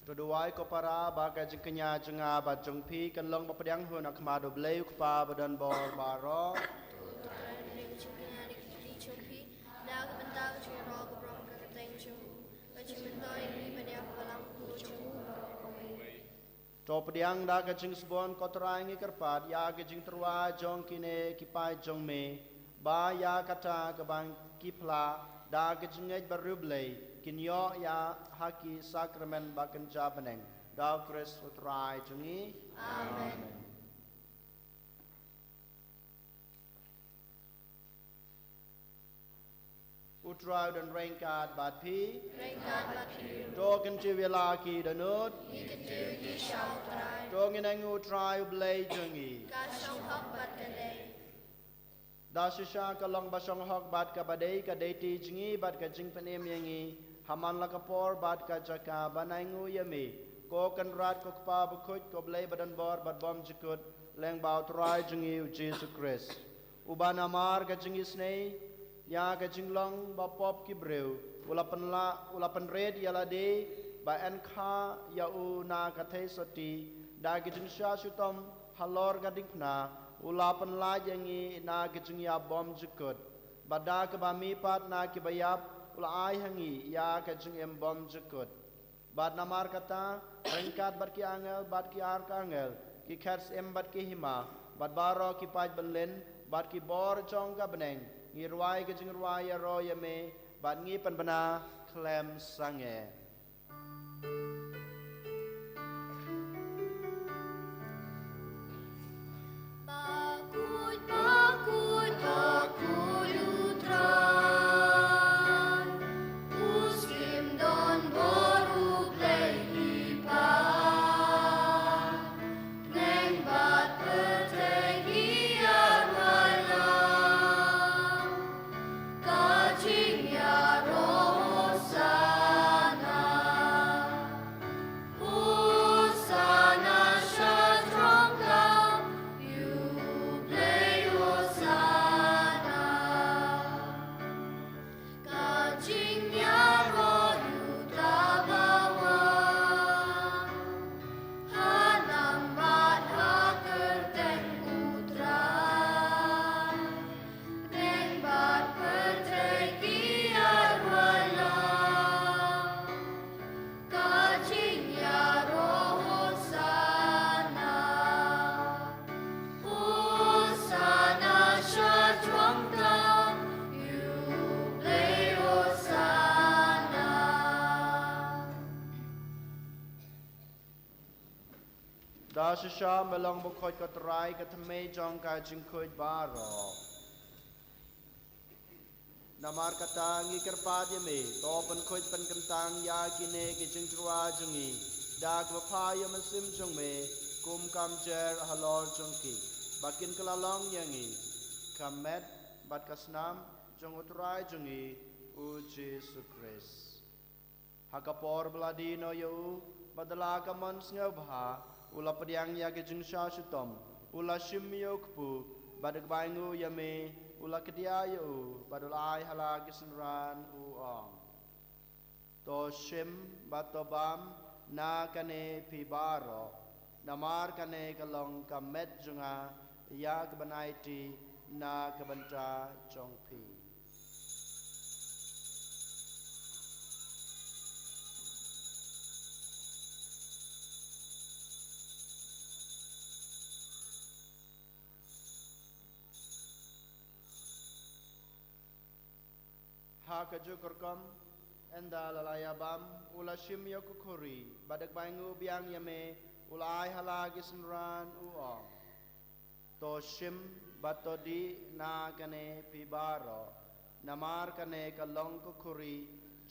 Duwai ko para ba ka jingkñia jong nga bad jong phi kan long ba pdiang hun ha khmat U Blei U Kpa badonbor baroh. To pdiang da ka jingsbun ko Trai ngi kyrpad ïa ka jingtyrwa jong kine ki paid jong me, ba ïa kata kaba ki phla da ka jingngeit bariewblei kin ïoh ïa ha ki sakramen ba kynja bneng. Da U Khrist U Trai jong ngi. Amen. U Trai u don ryngkat bad phi. Ryngkat bad phi. To kyntiew ïa la ki dohnud. Ngi kyntiew ïa ki sha U Trai. To ngin ïeng ha U Trai U Blei jong ngi. Ka shong hok bad ka dei. Da shisha ka long ba shong hok bad kaba dei ka dei ti jong ngi bad ka jingpynim ïa ngi ha man la ka por bad ka jaka ban ainguh ïa me, ko Kynrad ko Kpa bakhuid ko Blei badonbor bad bymjukut, lyngba U Trai jong ngi U Jisu Khrist. Uba namar ka jingisynei ïa ka jinglong bapop ki briew, u la pynla-, u la pynrit ïa lade ba yn kha ïa u na ka theisotti da ka jingshah shitom halor ka diengphna, u la pynlait ïa ngi na ka jingïap bymjukut. Bad da kaba mihpat na kiba ïap, u la ai ha ngi ïa ka jingim bymjukut. Bad namar kata, ryngkat bad ki angel, bad ki arkangel, ki khet syiem bad ki hima, bad baroh ki paid bymlin, bad ki bor jong ka bneng, ngi rwai ka jingrwai ïaroh ïa me, bad ngi pynbna khlem sangeh. Bakhuid, bakhuid, bakhuid U Trai, u Syiem donbor U Blei ki paid, bneng bad pyrthei ki ïaroh ïa u. Ka jingïaroh Hosana. Hosana sha jrong ka ïa U Blei Hosana. Ka jingïaroh ïa uta ba wan ha nam bad ha kyrteng U Trai. Bneng bad pyrthei ki ïaroh ïa u. Ka jingïaroh Hosana. Hosana sha jrong ka ïa U Blei Hosana. Da shisha me long bakhuid ko Trai ka thymmei jong ka jingkhuid baroh. Namar kata ngi kyrpad ïa me, to pynkhuid pynkyntang ïa kine ki jingtyrwa jong ngi da kaba phah ïa u Mynsiem jong me kum ka mjer halor jong ki, ba kin kylla long ïa ngi ka met bad ka snam jong U Trai jong ngi U Jisu Khrist. Ha ka por ba la die noh ïa u, bad da la ka mon sngewbha, u la pdiang ïa ka jingshah shitom, u la shim ïa u kpu, bad da kaba ainguh ïa me, u la kdiah ïa u, bad u la ai ha la ki synran u ong. To shim bad to bam na kane phi baroh, namar kane ka long ka met jong nga ïa kaban aiti na ka bynta jong phi. Ha kajuh ka rukom, ynda la la ïa bam, u la shim ïa ka khuri, bad da kaba ainguh biang ïa me, u la ai ha la ki synran u ong. To shim bad to dih na kane phi baroh, namar kane ka long ka khuri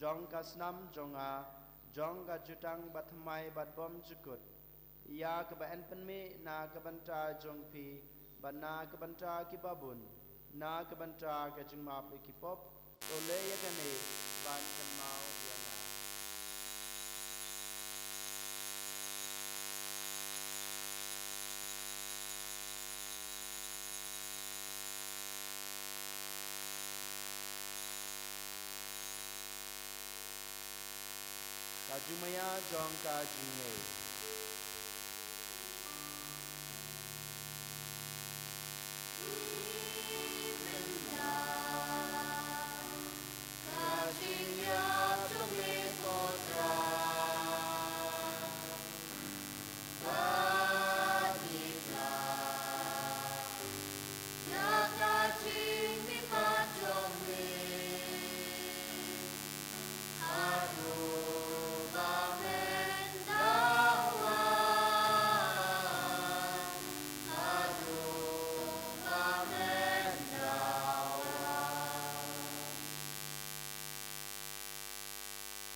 jong ka snam jong nga, jong ka jutang bathymmai bad bymjukut, ïa kaba yn pynmih na ka bynta jong phi bad na ka bynta kiba bun, na ka bynta ka jingmap ïa ki pop. To leh ïa kane ban kynmaw ïa nga. Ka Jingmaïa jong ka jingngeit.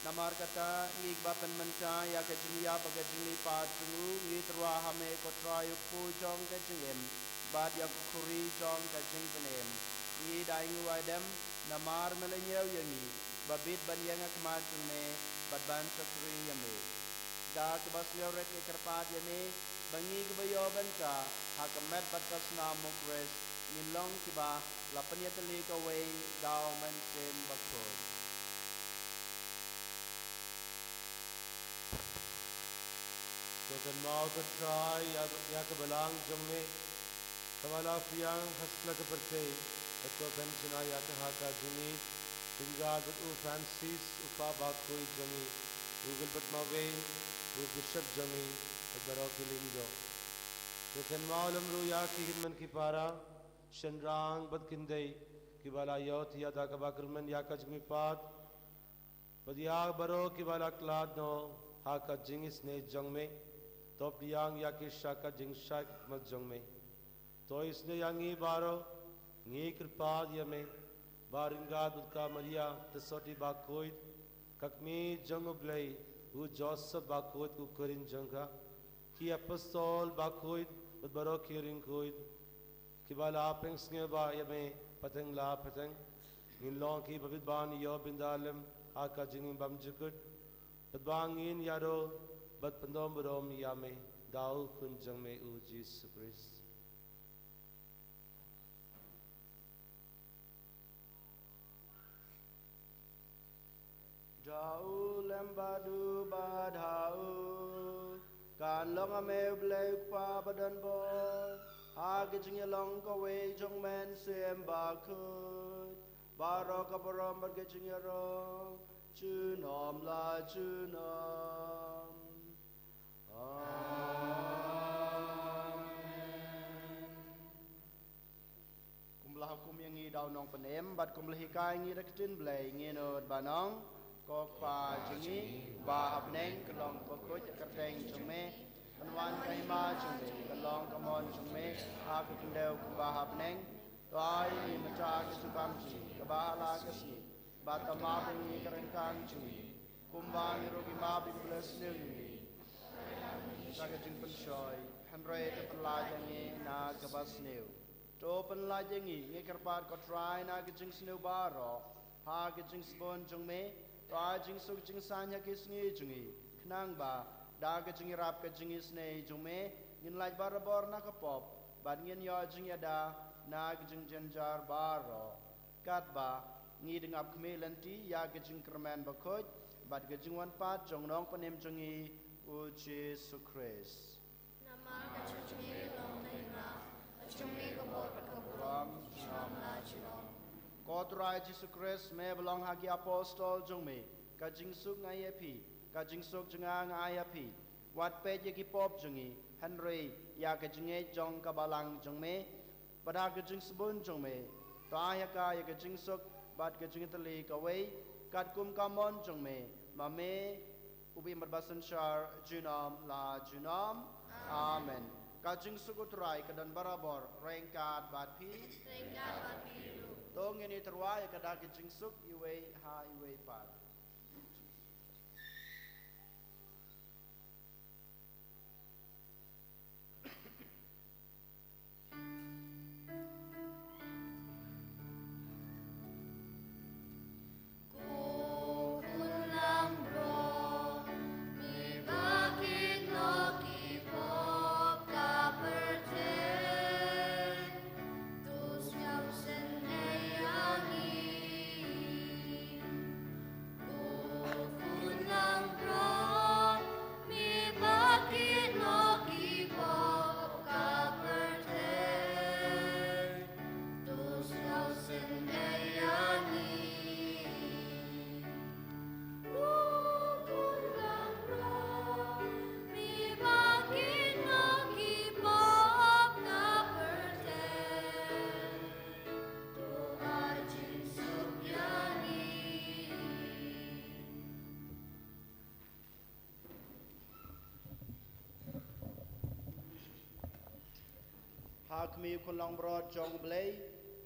Namar kata, ngi kiba pynmynta ïa ka jingïap bad ka jingmihpat jong u, ngi tyrwa ha me ko Trai u kpu jong ka jingim, bad ïa ka khuri jong ka jingpynim. Ngi da ainguh aidem, namar me la ñiew ïa ngi, ba bit ban ïeng ha khmat jong me, bad ban shakri ïa me. Da kaba sngewrit ngi kyrpad ïa me, ba ngi kiba ïoh bynta, ha ka met bad ka snam u Khrist, ngin long kiba la pynïatylli kawei da u Mynsiem Bakhuid. To kynmaw ko Trai ïa, ïa ka balang jong me, kaba la pdiang ha satlak ka pyrthei, bad to pynshna ïa ka ha ka jingïeit, ryngkat bad u Francis, u Papa bakhuid jong ngi, u Gilbert Mawei, u Bishop jong ngi, bad baroh ki lyngdoh. To kynmaw lem ruh ïa ki hynmen ki para, shynrang bad khyndiat, kiba la ïohthiah da kaba kyrmen ïa ka jingmihpat, bad ïa baroh kiba la khlad noh ha ka jingisynei jong me, to pdiang ïa ki sha ka jingshai khmat jong me. To isynei ïa ngi baroh, ngi kyrpad ïa me, ba ryngkat bad ka Maria, ka sotti bakhuid, ka kmie jong u Blei, u Joseph bakhuid u kurim jong ka, ki apostol bakhuid, bad baroh ki riewkhuid, kiba la pynsngewbha ïa me, pateng la pateng, ngin long kiba bit ban ïoh bynta lem, ha ka jingim bymjukut, bad ba ngin ïaroh, bad pyndonkam burom ïa me, da u Khun jong me u Jisu Khrist. Da u lem bad u bad ha u, kan long ha me u Blei u Kpa badonbor, ha ka jingïalong kawei jong u Mynsiem Bakhuid, baroh ka burom bad ka jingïaroh, junom la junom. Amen. Kumba la hukum ïa ngi da u Nongpynim, bad kumba la hikai ïa ngi da ka ktien Blei, ngin nud ban ong, ko Kpa jong ngi, ba ha bneng, kan long bakhuid ïa ka kyrteng jong me, kan wan ka hima jong me, kan long ka mon jong me, ha ka khyndew kumba ha bneng, to ai ïa ngi mynta ka jingbam jong ngi, kaba ha la ka sngi, bad to map ïa ngi ka ryngkang jong ngi, kumba ngi ruh ngi map ïa kiba la sniew ïa ngi. Sha ka jingpynshoi, hynrei to pynlait ïa ngi na kaba sniew. To pynlait ïa ngi, ngi kyrpad ko Trai na ka jingsniew baroh, ha ka jingsbun jong me, to ai jingsuk jingsaiñ ha ki sngi jong ngi, khnang ba, da ka jingïarap ka jingisynei jong me, ngin lait barabor na ka pop, bad ngin ïoh jingïada, na ka jingjynjar baroh. Katba, ngi dang ap khmih lynti, ïa ka jingkyrmen bakhuid, bad ka jingwan pat jong u Nongpynim jong ngi, u Jisu Khrist. Namar ka jong me ka long ka hima, ka jong me ka bor bad ka burom, junom la junom. Ko Trai Jisu Khrist, me ba long ha ki apostol jong me, ka jingsuk nga ai ïa phi, ka jingsuk jong nga nga ai ïa phi. Wat peit ïa ki pop jong ngi, hynrei, ïa ka jingngeit jong ka balang jong me, bad ha ka jingsbun jong me, to ai ha ka ïa ka jingsuk, bad ka jingïatylli kawei, katkum ka mon jong me, ma me, u ba im bad ba synshar, junom la junom. Amen. Ka jingsuk u Trai ka don barabor, ryngkat bad phi. Ryngkat bad phi ruh. To ngin ïatyrwa ïa ka da ka jingsuk, iwei ha iwei pat. Ha khmih u khun langbrot jong U Blei,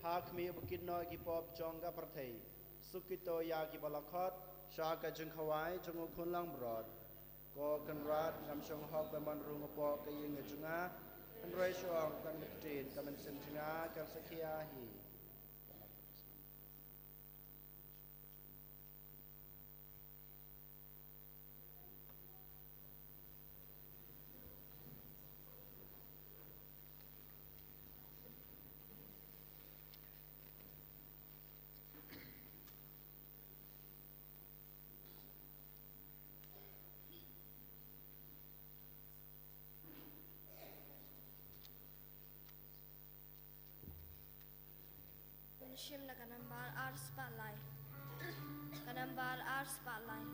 ha khmih uba kit noh ïa ki pop jong ka pyrthei. Suk kito ïa kiba la khot sha ka jingkhawai jong u khun langbrot. Ko Kynrad, ngam shong hok ban wan rung hapoh ka ïing ka jong nga, hynrei shu ong tang ka ktien, ka mynsiem jong nga kan sa khia hi. Shim na ka nambar ar spah lai. Ka nambar ar spah lai.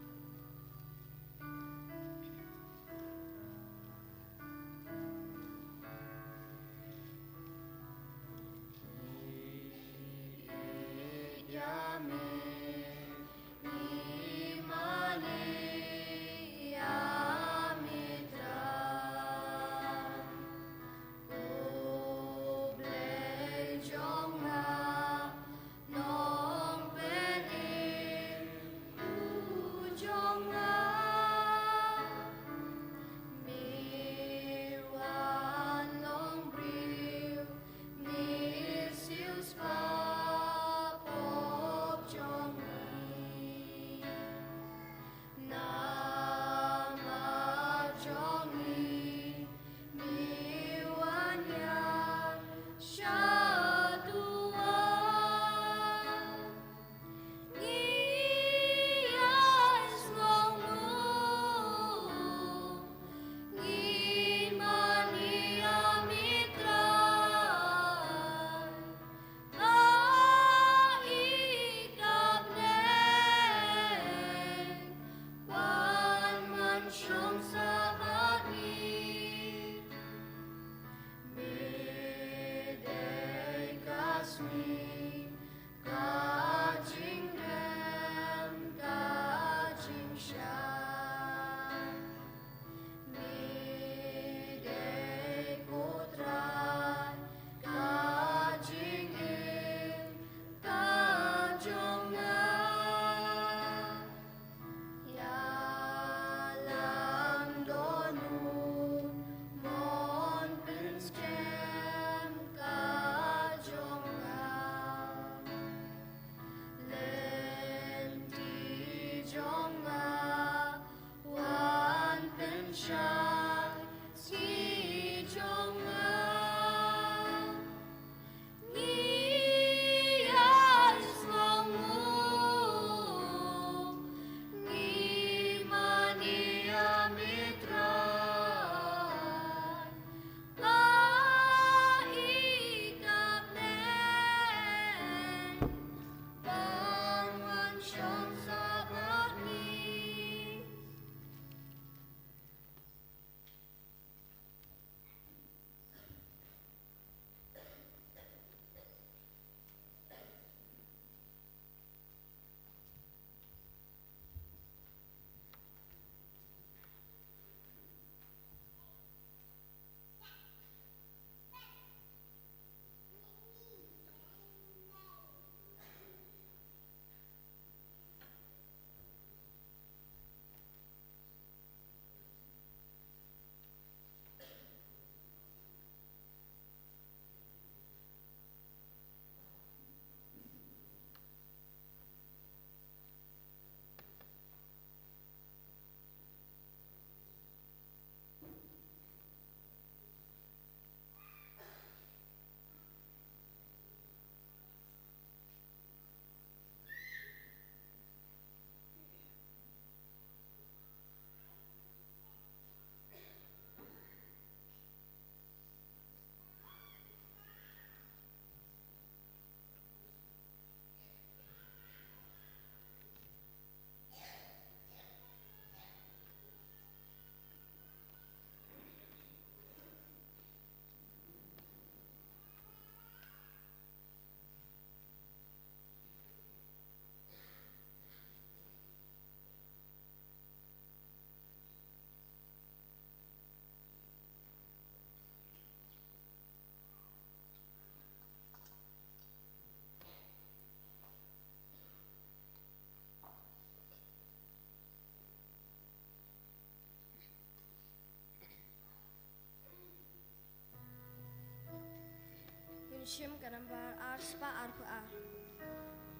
Shim ka nambar ar spah arphew ar.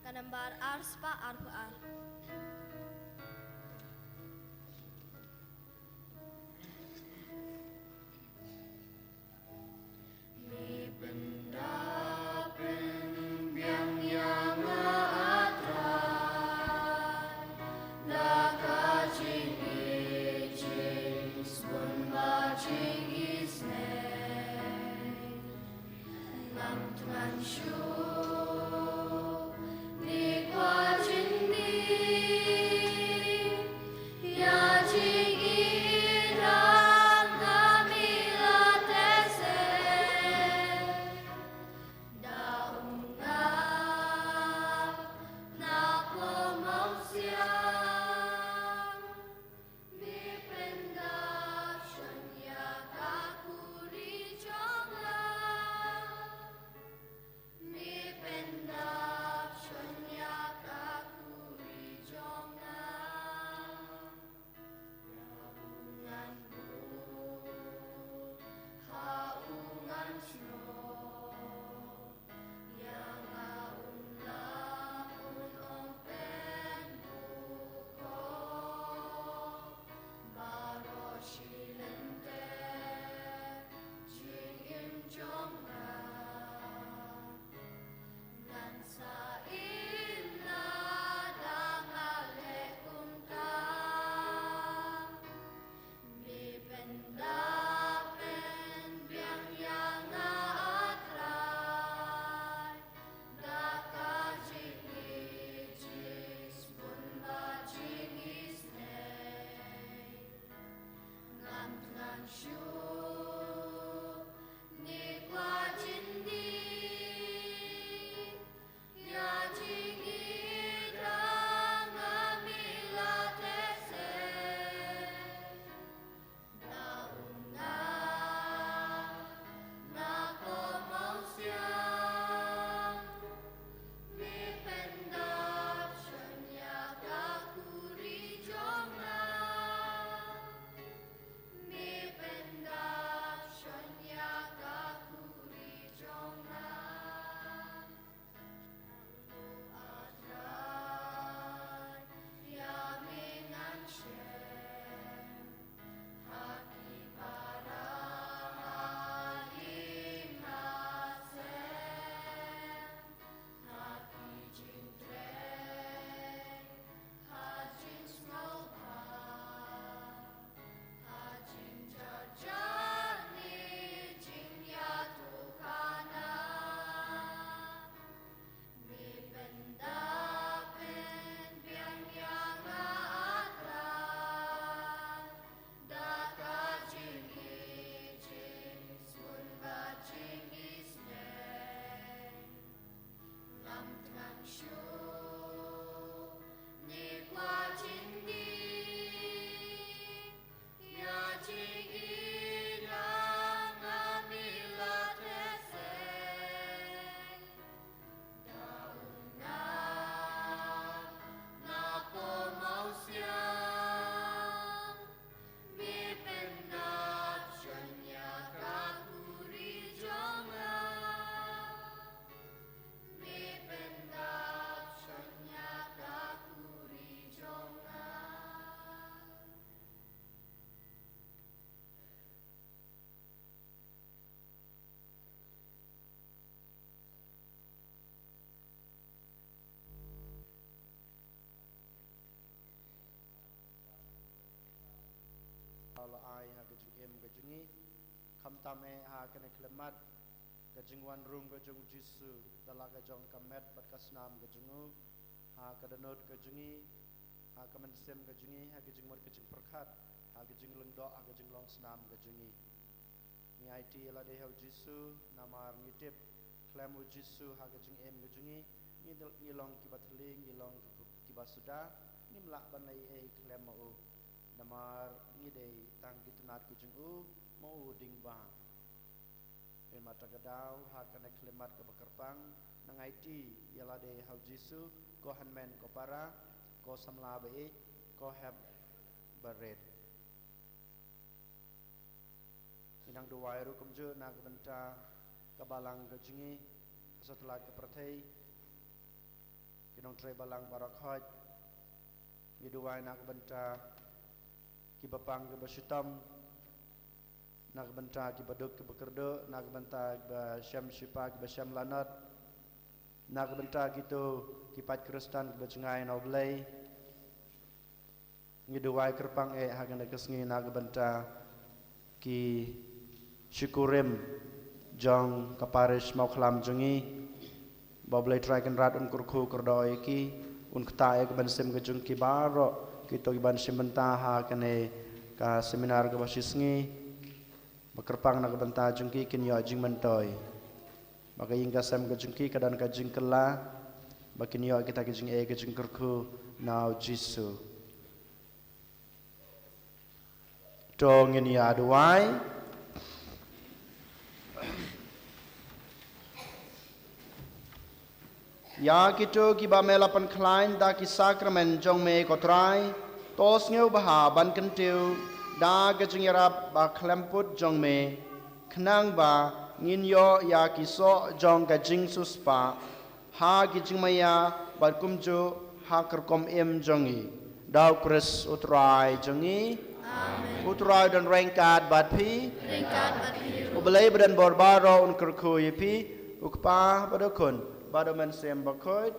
Ka nambar ar spah arphew ar. La ai ha ka jingim ka jong ngi, khamtam eh ha kane ka khyllipmat, ka jingwan rung ka jong u Jisu da la ka jong ka met bad ka snam ka jong u, ha ka dohnud ka jong ngi, ha ka mynsiem ka jong ngi, ha ka jingmut ka jingpyrkhat, ha ka jinglyngdoh, ha ka jinglong snam ka jong ngi. Ngi aiti ïa lade ha u Jisu, namar ngi tip khlem u Jisu ha ka jingim ka jong ngi, ngi dal-, ngi long kiba thylli, ngi long kiba suda, ngim lah ban leh ei ei khlem ma u. Namar ngi dei tang ki tnat ka jong u, ma u ding ba. Hynrei mynta ka daw, ha kane ka khyllipmat kaba kyrpang, nang aiti ïa lade ha u Jisu, ko hynmen ko para, ko samla ba ïeit, ko hep ba rit. Ngi nang duwai ruh kumjuh na ka bynta ka Ka balang ka jong ngi ha satlak ka pyrthei, ki nongtrei balang baroh khoit, ngi duwai na ka bynta ki ba pang ki ba shitom, na ka bynta ki ba duk ki ba kyrduh, na ka bynta ki ba shem shipa ki ba shem lanot, na ka bynta kito ki paid Khristan ki ba jngai na U Blei. Ngi duwai kyrpang eh ha kane ka sngi na ka bynta ki shikurim jong ka parish Mawkhlam jong ngi. Ba U Blei Trai Kynrad un kyrkhu kyrdoh ïa ki, un ktah ïa ka mynsiem ka jong ki baroh kito ki ban shim bynta ha kane ka seminar kaba shisngi. Ba kyrpang na ka bynta jong ki kin ïoh jingmyntoi, ba ka ïing ka sem ka jong ki ka don ka jingkylla, ba kin ïoh kita ki jingeh ki jingkyrkhu na U Jisu. To ngin ïa duwai. Ïa kito kiba me la pynkhlaiñ da ki sakramen jong me ko Trai, to sngewbha ban kyntiew da ka jingïarap ba khlem put jong me, khnang ba ngin ïoh ïa ki soh jong ka jingsiewspah ha ki jingmaïa bad kumjuh ha ka rukom im jong ngi. Da U Khrist U Trai jong ngi. Amen. U Trai u don ryngkat bad phi. Ryngkat bad phi. U Blei ba don bor baroh un kyrkhu ïa phi, U Kpa bad U Khun bad U Mynsiem Bakhuid.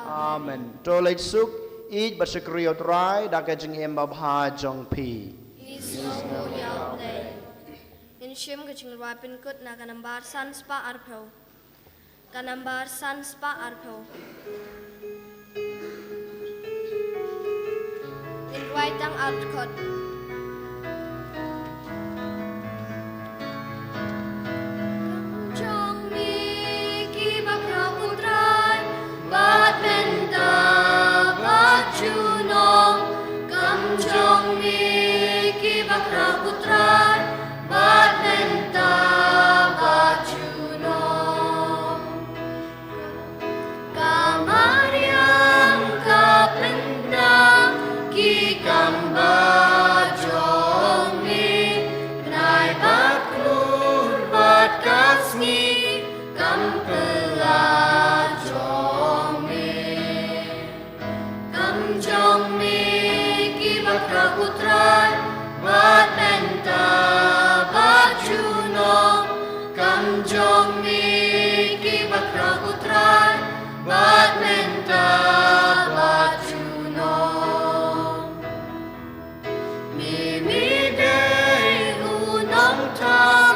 Amen. To leit suk, ïeit bad shakri ïa U Trai da ka jingim babha jong phi. Ngin shim ka jingrwai pynkut na ka nambar san spah arphew. Ka nambar san spah arphew. Ngin rwai tang ar dkhot. Kam jong me ki ba khraw ko Trai, bad mynta bad junom. Kam jong me ki ba khraw ko Trai, bad mynta bad junom. Ka mariang ka pyndap ki kam ba jong me, bnai bad klur bad ka sngi kam kylla jong me. Kam jong me ki ba khraw ko Trai, bad mynta bad junom. Kam jong me ki ba khraw ko Trai, bad mynta bad junom. Me, me dei u nongthaw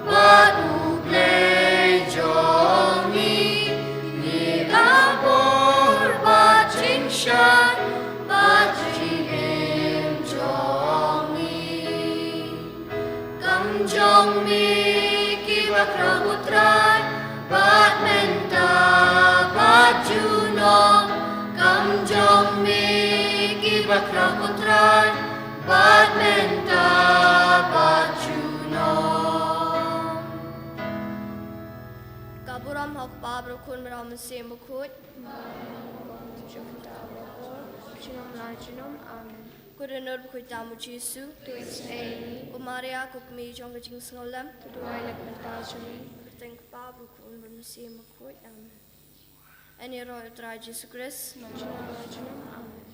bad U Blei jong ngi, me la bor bad jingshai bad jingim jong ngi. Kam jong me ki ba khraw ko Trai, bad mynta bad junom. Kam jong me ki ba khraw ko Trai, bad mynta bad junom. Ka burom ha U Kpa bad U Khun bad U Mynsiem Bakhuid. Junom la junom. Amen. Ko Dohnud bakhuid tam U Jisu. To isynei ïa ngi. Ko Maria ko kmie jong ka jingsngewlem. To duwai lem bynta jong ngi. Kyrteng U Kpa bad U Khun bad U Mynsiem Bakhuid. Amen. Yn ïaroh ïa U Trai Jisu Khrist. Junom la junom. Amen.